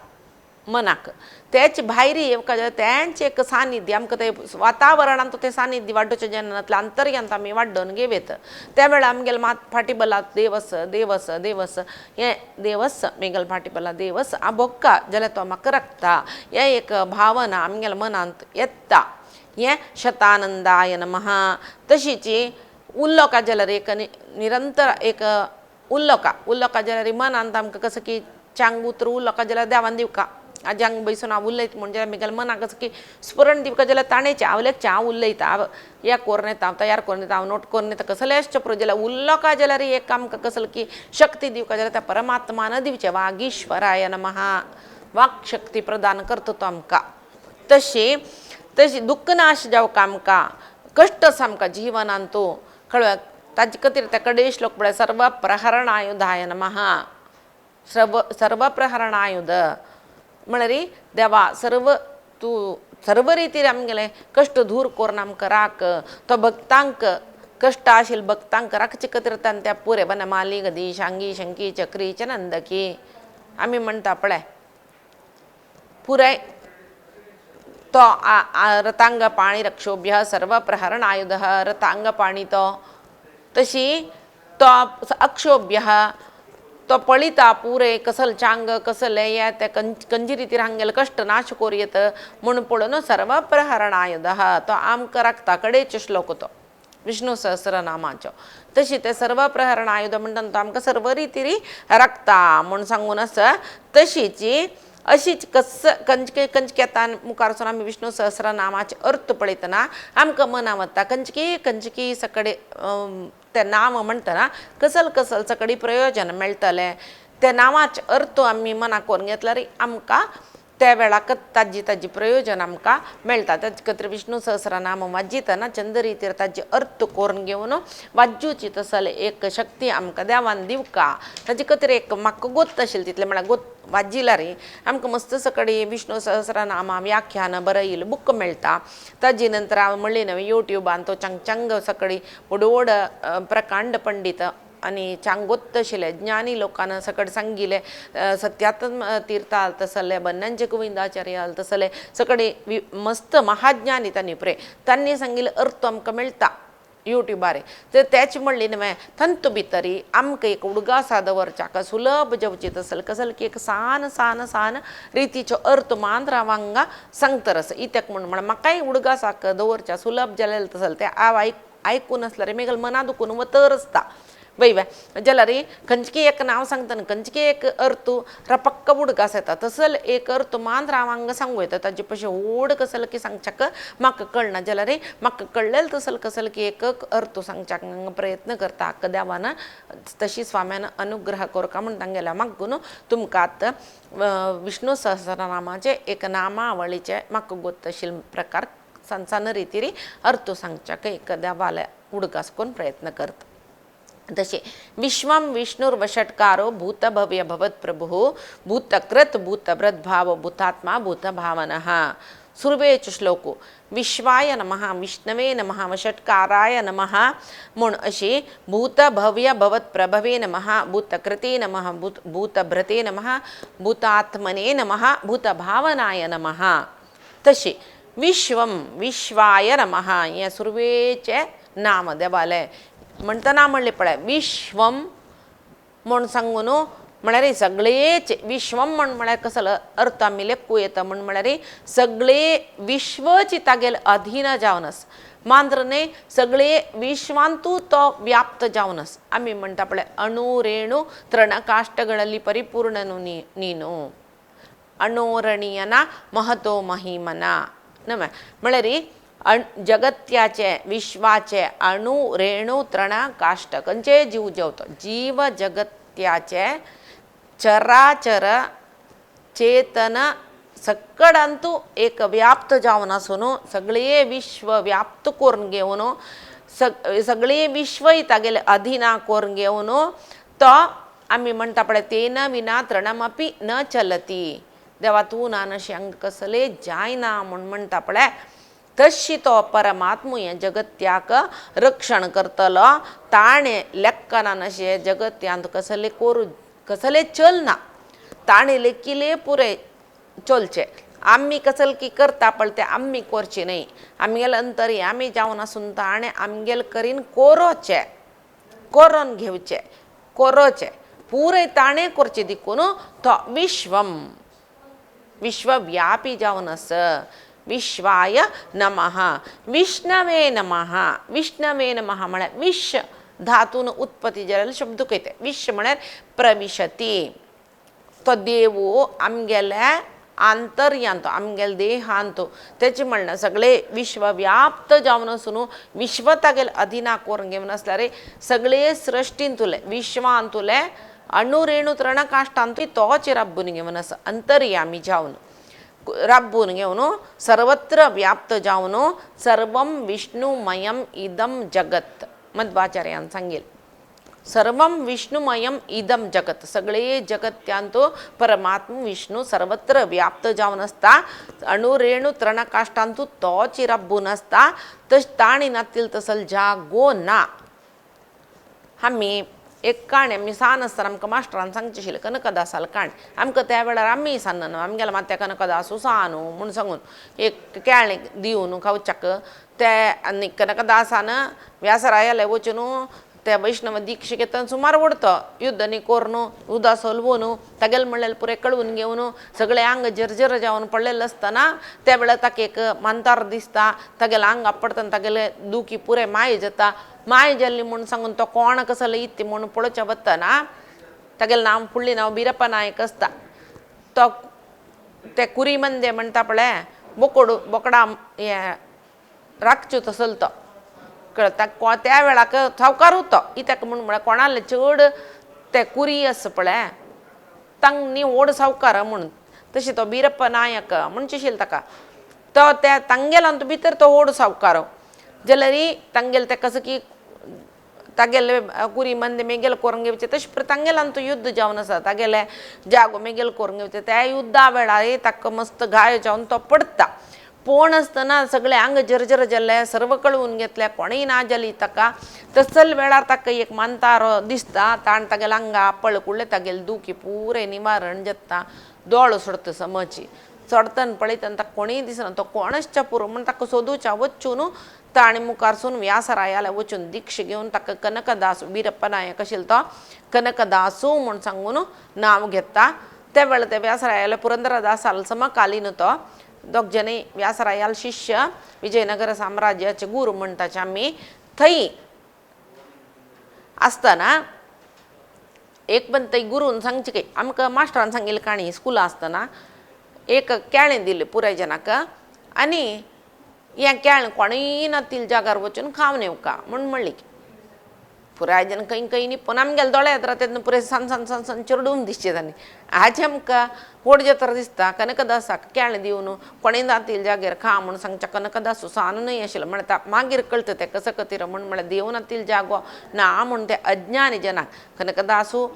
मनाक तेच भायर येवका जाल्यार तेंच एक सानिध्य आमकां तें वातावरणांत तें सानिध्य वाडोवचें जेन्ना अंतर्यांत आमी वाडोवन घेवयत त्या वेळार आमगेले मात फाटी बला देवस देवस देवस हें देवस मेगल फाटी बला देवस आ बोक्का जाल्यार तो म्हाका राखता हें एक भावना आमगेल्या मनांत येता हें शतानंदाय नमः. तशीच उल्लोका जाल्यार एक निरंतर एक उल्लोका उल्लोका जाल्यार मनांत आमकां कसो की चांग उतर उल्लोका जाल्यार देवान दिवका आज्यांक बैसून हांव उलयता म्हूण जाल्यार म्हगेल्या मनाक कसो की स्फुरण दिवका जाल्यार ताणें हांव लेगचे हांव उलयता हांव या करून येता हांव तयार करून येता हांव नोट करून येता कसलें आसचें पुरो जाल्यार उल्लोका जाल्यार एक आमकां कसलें की शक्ती दिवका जाल्यार त्या परमात्मान दिवचें वागीश्वराय नमः वाक्शक्ती प्रदान करता तो आमकां. तशी तशी दुख्ख नाश जावका आमकां कश्ट आसा आमकां जिवनांत कळ्ळें ताजे खातीर त्या कडेन श्लोक पळय सर्व प्रहरणायुधाय नमः सर्व सर्व प्रहरणायुध म्हळ्यार देवा सर्व तूं सर्व रितीर आमगेले कश्ट दूर करून आमकां राख तो भक्तांक कश्ट आशिल्ले भक्तांक राखचे खातीर ताणें त्या पुरे वनमाली गदी शांगी शंकी चक्री च नंदकी आमी म्हणटा पळय पुराय तो रथांग पाणी रक्षोभ्य सर्व प्रहरण आयुध रथांग पाणी तो तशी तो अक्षोभ्य तो पळयता पुरे कसल चांग कसलें हें तें खंयचे रितीर हांगेले कश्ट नाश करूं येत म्हूण पळोवन सर्व प्रहरणायुध तो आमकां राखता कडेचो श्लोक तो विष्णु सहस्रनामाचो. तशी तें सर्व प्रहरणायुध म्हणटा तो आमकां सर्व रितीर राखता म्हूण सांगून आसा. तशीच अशीच कस कंचके कंचकेतान मुखार वचून आमी विष्णु सहस्रनामाचे अर्थ पळयतना आमकां मना वता कंचकी कंचकी सकडे तें नांव म्हणटना कसल कसल सगळी प्रयोजन मेळटलें त्या नांवाचे अर्थ आमी मनाक करून घेतल्यार आमकां त्या वेळाक ताजी ताजी प्रयोजन आमकां मेळटा. ताजे खातीर विष्णु सहस्रनाम वाजितना चंद रितीर ताजे अर्थ करून घेवन वाजूची तसले एक शक्ती आमकां देवान दिवका ताजे खातीर एक म्हाका गोत आशिल्लें तितलें म्हळ्यार गोत वाजिल्यार आमकां मस्त सगळी विष्णु सहस्रनामा व्याख्यान बरयिल्लें बूक मेळटा. ताजे नंतर हांव म्हणलें न्हय युट्यूबान तो चांग चांग सगळी व्हड व्हड प्रकांड पंडीत आनी चांगोत्त आशिल्ले ज्ञानी लोकांना सकट सांगिल्लें सत्यात्म तीर्थ आल तसले बन्नांचे गोविंदाचार्य आल तसले सगळे मस्त महाज्ञानी तांणी प्रे तांणी सांगिल्लें अर्थ आमकां मेळटा युट्यूबार. तर तेच म्हणलें न्हय तंतू भितरी आमकां एक उडगासा दवरच्याक सुलभ जावची तसल कसल की एक सान सान सान रितीचो अर्थ मात्र हांव हांगा सांगतर आसा इत्याक म्हूण म्हळ्यार म्हाकाय उडगासाक दवरच्या सुलभ जालेलें तसल तें हांव आयकून आसल्यार म्हगेलें मना दुखून वतर आसता वय जाल्यार खंयचें एक नांव सांगतना खंयचें एक अर्थ रपक्क उडगास येता तसल एक अर्थ मात्र हांव हांगा सांगूं येता ताजे पशी व्हड कसल की सांगच्याक म्हाका कळना जाल्यार म्हाका कळ्ळेलें तसल कसल की एक अर्थ सांगच्याक प्रयत्न करता आक्क देवान तशी स्वाम्यान अनुग्रह करका म्हूण तांगेल्या मागून तुमकां आतां विष्णु सहस्रनामाचे एक नामावळीचे म्हाका गोत आशिल्ले प्रकार सान सान रितीर अर्थ सांगच्याक एक देवाल्या उडगास करून प्रयत्न करता. तशें विश्वम विष्णुर्वषट्कारो भूतभव्य भवत्प्रभुः भूतकृत भूतभृद्भाव भूतात्मा भूतभावनः. सुरवेचो श्लोक विश्वाय नमः विष्णवे नमः वषट्काराय नमः म्हूण अशी भूतभव्य भवत्प्रभवे नमः भूतकृते नमः भूतभृते नमः भूतात्मने नमः भूतभावनाय नमः. तशें विश्वम विश्वाय नमः हें सुरवेचें नाम देवालें म्हणटना म्हणलें पळय विश्वम म्हूण सांगून म्हळ्यार सगळेच विश्वम म्हण म्हळ्यार कसलो अर्थ आमी लेखूं येता म्हण म्हळ्यार सगळे विश्वची तागेले अधीन जावन आसा मात्र न्हय सगळे विश्वांतू तो व्याप्त जावन आसा. आमी म्हणटा पळय अणु रेणु तृणकाष्टಗಳಲ್ಲಿ परिपूर्णನು ನೀನು ಅಣೋರಣೀಯನ ಮಹತೋ ಮಹಿಮನ न्हय म्हळ्यार जगत्याचे विश्वाचे अणु रेणू तृण काष्ट खंयचे जीव जेवतो जीव जगत्याचे चराचर चेतन सकडांतू एक व्याप्त जावन आसून सगळे विश्व व्याप्त करून घेवन सगळे विश्वय तागेले अधीना करून घेवन तो आमी म्हणटा पळय तेन विना तृणमपी न चलती देवा तूं ना नशें हांगा कसलें जायना म्हूण म्हणटा पळय तशी तो परमात्मू हें जगत्याक रक्षण करतलो. ताणें लेखना नशें जगत्यांत कसलें करूं कसलें चलना ताणें लेखिलें पुरें चलचें. आमी कसल की करता पळय तें आमी करचें न्हय आमगेले अंतरी आमी जावन आसून ताणें आमगेले करीन कोरोचें कोरोन घेवचें कोरोचें पुरें ताणें करचें देखून तो विश्वम विश्वव्यापी जावन आस. विश्वाय नमः विष्णवे नमः. विष्णवे नमः म्हळ्यार विश्व धातून उत्पत्ती जाल्ले शब्द कयता. विश्व म्हळ्यार प्रविशती तो देवू आमगेल्या आंतर्यांत आमगेल्या देहांत तेचें म्हणणें सगळे विश्वव्याप्त जावन आसून विश्व तागेले अधीना करून घेवन आसल्यार सगळे सृश्टींतुले विश्वांतुले अणुरेणु तृणकाश्टांतूय तोच राब्बून घेवन आसा अंतर्यामी जावन राब्बून घेवन सर्वत्र व्याप्त जावन सर्वम विष्णुमयम इदम जगत मध्वाचार्यान सांगेल सर्वम विष्णुमयम इदम जगत सगळे जगत्यांत परमात्मा विष्णू सर्वत्र व्याप्त जावन आसता अणुरेणु तृणकाश्टांतू तोच राब्बून आसता तश ताणी नातील तसल जागो ना. आमी एक काणी आमी सान आसतना आमकां मास्टरान सांगचें आशिल्लें कनकदासाल काणी आमकां त्या वेळार आमी सान्न न्हू आमगेल्या मात्या कनकदासू सा न्हू म्हूण सांगून एक केळें दिवन खावच्याक ते आनी कनकदासान व्यासरायाले वचून ते वैष्णव दीक्षा घेतना सुमार वडतो युद्ध न्ही करून उदक सोलवून तागेलें म्हणलें पुरें कळून घेवन सगळें आंग जर्जर जावन पडलेलें आसतना त्या वेळार ताका एक मांतार दिसता तागेलें आंग आपडटा तागेलें दुखी पुरें माय जाता माय जाल्ली म्हूण सांगून तो कोण कसो इत्ती म्हूण पळोवच्या वतना तागेलें नांव फुडलें नांव बिरप्पा नायक आसता. तो ते कुरी मंदे म्हणटा पळय बोकोड बोकडां हें राखच्यो तसलो तो कळटा त्या वेळाक सावकारूच तो कित्याक म्हूण म्हळ्यार कोणाले चड ते कुरी आसा पळय तांक न्ही व्हड सावकार म्हूण तशें तो बिरप्पा नायक म्हणचे आशिल्लें ताका तो त्या तांगेलो भितर तो व्हड सावकार जाल्यार तांगेले तेका कसो की तागेले कुरी मंदे मेगेल करून घेवचें तशें तांगेल्यान तो युद्ध जावन आसा तागेले जागो मेगेल करून घेवचें त्या युद्धा वेळार ताका मस्त घाय जावन तो पडटा. पूण आसतना सगळें आंग जर्जर जाल्लें सर्व कळून घेतलें कोणूय ना जाली ताका तसल वेळार ताका एक मांतारो दिसता ताणें तागेल्या आंगा आपळ कुडलें तागेलें दुखी पुरें निवारण जाता दोळो सोडटा समची चडतना पळयतना ताका कोणूय दिसना तो कोणच पुरो म्हूण ताका सोदूच्या वचून ताणें मुखारसून व्यासरायाले वचून दीक्षा घेवन ताका कनकदास बिरप्पा नायक आशिल्लो तो कनकदासू म्हूण सांगून नांव घेता. त्या वेळार ते व्यासरायाले पुरंदरदासाल समकालीन तो दोग जणी व्यासरायाल शिष्य विजयनगर साम्राज्याचे गुरू म्हणटाचे आमी थंय आसतना एक पण थंय गुरून सांगचे की आमकां मास्टरान सांगिल्ली काणी स्कुला आसतना एक केळें दिलें पुराय जनाक आनी हें केळें कोणूय नातील जागार वचून खावन येवका म्हूण म्हणली. पुराय जन खंय खंय न्ही आमगेले दोळे येता तेन्ना पुराय सान सान सान सान चिरडून दिसचें तांणी हाजें आमकां व्हड जात्रा दिसता कनकदासाक केळें दिवन कोणें नातील जाग्यार खा म्हूण सांगच्या कनकदासू सान न्हय आशिल्लो म्हळ्यार मागीर कळटा तें कसो खातीर म्हूण म्हळ्यार देव नातील जागो ना म्हूण ते अज्ञानी जनाक कनकदासू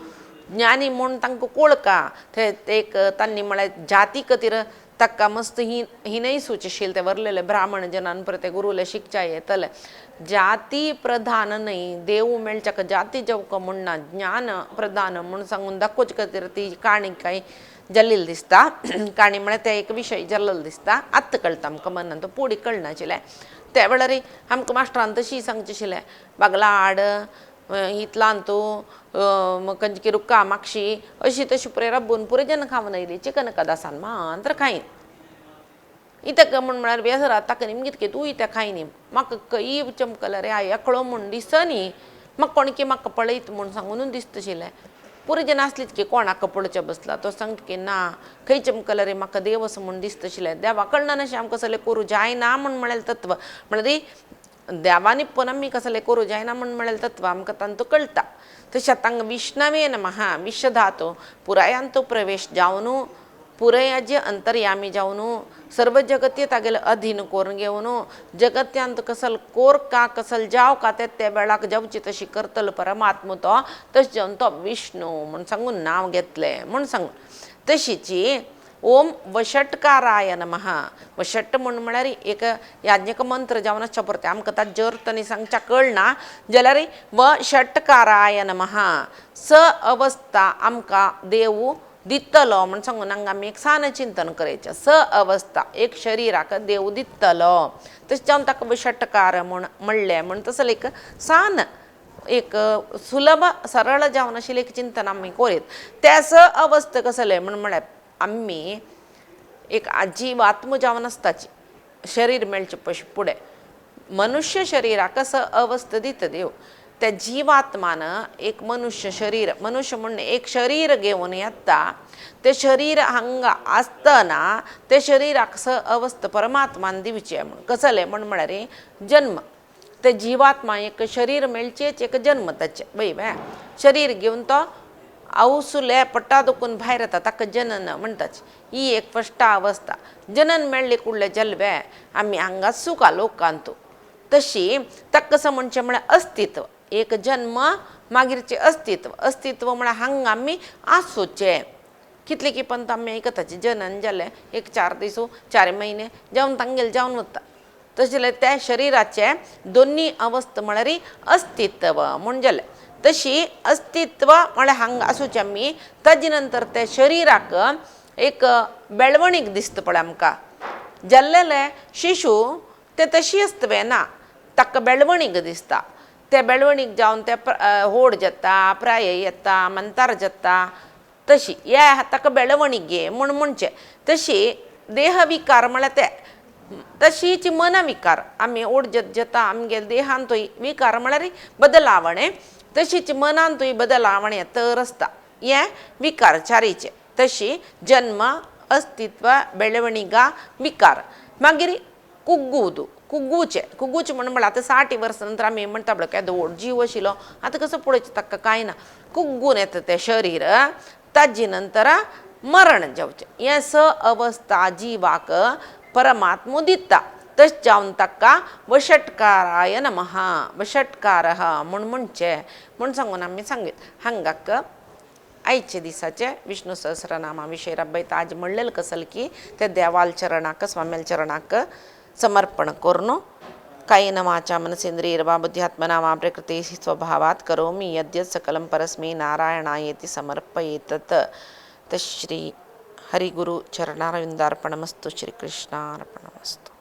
ज्ञानी म्हूण तांकां कोळका ते एक तांणी म्हळ्यार जाती खातीर ताका मस्त ही हिनय सुचशील ते वरलेले ब्राह्मण जनान परत ते गुरुले शिकच्या येतले जाती प्रधान न्हय देव मेळच्याक जाती जेवक म्हूण ना ज्ञान प्रधान म्हूण सांगून दाखोवचे खातीर ती काणी कांय जाल्ली दिसता. काणी म्हळ्यार ते एक विशय जाल्लो दिसता आतां कळटा आमकां मनान तो पुडी कळनाशिल्लें त्या वेळार आमकां मास्टरान तशी सांगचें आशिल्लें बागलाड इतलांतू खंयची रुक्का मागशी अशी तशी पुरे रब्बून पुरे जेन्ना खावन आयली चिकन कदासान मात्र खायन इत्याक म्हूण म्हळ्यार बेसरा ताका निमगीत की तूं इत्याक खायनी म्हाका खंय चमकलो रे एकलो म्हूण दिसनी म्हाका कोण की म्हाका पळयत म्हूण सांगूनच दिसता आशिल्लें. पुरजन आसलीच की कोणाक पळोवचें बसला तो सांगता की ना खंय चमकलो रे म्हाका देव असो म्हूण दिसता आशिल्लें देवा कडल्यान अशें आमकां कसलें करूं जायना म्हूण म्हणलें तत्व म्हणल्यार देवांनी पण आमी कसलें करूं जायना म्हूण म्हणलें तत्व आमकां तांतू कळटा. तशें आतां हांगा विष्णवे नमः विश्वधातू पुरायांतू प्रवेश जावन पुरायाचे अंतर्यामी जावन सर्व जगती तागेले अधीन करून घेवन जगत्यांत कसल कोर का कसल जाव का ते त्या वेळाक जावची तशी करतलो परमात्मा तो तशें जावन तो विष्णू म्हूण सांगून नांव घेतलें म्हूण सांगून. तशीची ओम वषटकाराय नमः वषट म्हूण म्हळ्यार एक याज्ञक मंत्र जावन आसच्या पुरतें आमकां ताजें अर्थ न्ही सांगच्या कळना जाल्यार वषटकाराय नमः स अवस्था आमकां देव दितलो म्हूण सांगून हांगा आमी एक सान चिंतन करायचें. स अवस्था एक शरिराक देव दितलो तशें जावन ताका वषटकार म्हूण म्हणलें म्हूण तसलें एक सान एक सुलभ सरळ जावन आशिल्लें एक चिंतन आमी करीत. त्या स अवस्था कसलें म्हूण म्हळ्यार आमी एक जीवात्म जावन आसताची शरीर मेळचें पयशे फुडें मनुष्य शरिराक स अवस्था दिता देव त्या जिवात्मान एक मनुष्य शरीर मनुष्य म्हूण एक शरीर घेवन येता तें शरीर हांगा आसतना तें शरिराक स अवस्था परमात्मान दिवचें म्हूण कसलें म्हूण म्हळ्यार जन्म ते जिवात्मा एक शरीर मेळचेच एक जन्म ताचें पळय शरीर घेवन तो आवसुले पट्टा दुखून भायर येता ताका जनन म्हणटाच ही एक फस्ट अवस्था. जनन मेळ्ळें कुडले जल्वे आमी हांगा सुखा लोकांतू तशी ताका कसो म्हणचें म्हळ्यार अस्तित्व एक जन्म मागीरचें अस्तित्व अस्तित्व म्हळ्यार हांगा आमी आसूचें कितले की पंत आमी आयकताची जनन जालें एक 4 दीस 4 म्हयने जावन तांगेलें जावन वता तशें जाल्यार त्या शरिराचें दोन्ही अवस्था म्हळ्यार अस्तित्व म्हूण जालें. तशी अस्तित्व म्हळ्यार हांगा आसूचें आमी ताजे नंतर त्या शरिराक एक बेळवणीक दिसता पळय आमकां जाल्लेलें शिशू तें तशी आसता ना ताका बेळवणीक दिसता त्या बेळवणीक जावन ते होड जाता प्राय येता मंतार जाता तशी हे ताका बेळवणीक म्हूण म्हणचें. तशी देहविकार म्हळ्यार ते तशीच मनविकार आमी ओड जाता आमगे देहांतूय विकार म्हळ्यार बदलावणें तशीच मनांतूय बदलावणें तर आसता हें विकार चारीचे. तशी जन्म अस्तित्व बेळवणिगा विकार मागीर कुग्गुदू कुग्गुचें कुग्गुचें म्हण म्हळ्यार आतां 60 वर्सां नंतर आमी म्हणटा पळय केदो व्हड जीव आशिल्लो आतां कसो पळोवचें ताका कांय ना कुग्गून येता तें शरीर ताजे नंतर मरण जावचें. हें स अवस्था जिवाक परमात्मो दिता तशें जावन ताका वषटकाराय नमः वषटकारः म्हूण म्हणचें म्हूण सांगून आमी सांगूत. हांगाक आयचे दिसाचे विष्णु सहस्रनामा विशय रब्बयता आज म्हणलेलें कसल की ते देवाल चरणाक स्वाम्याल चरणाक समर्पण करून कायेन वाचा मनसेंद्रियैर्वा बुद्ध्यात्मना वा प्रकृतेः स्वभावात् करोमि यद्यत् सकलं परस्मै नारायणायेति समर्पयेतत्. तत् श्री हरिगुरु चरणारविन्दार्पणमस्तु. श्रीकृष्णार्पणमस्तु.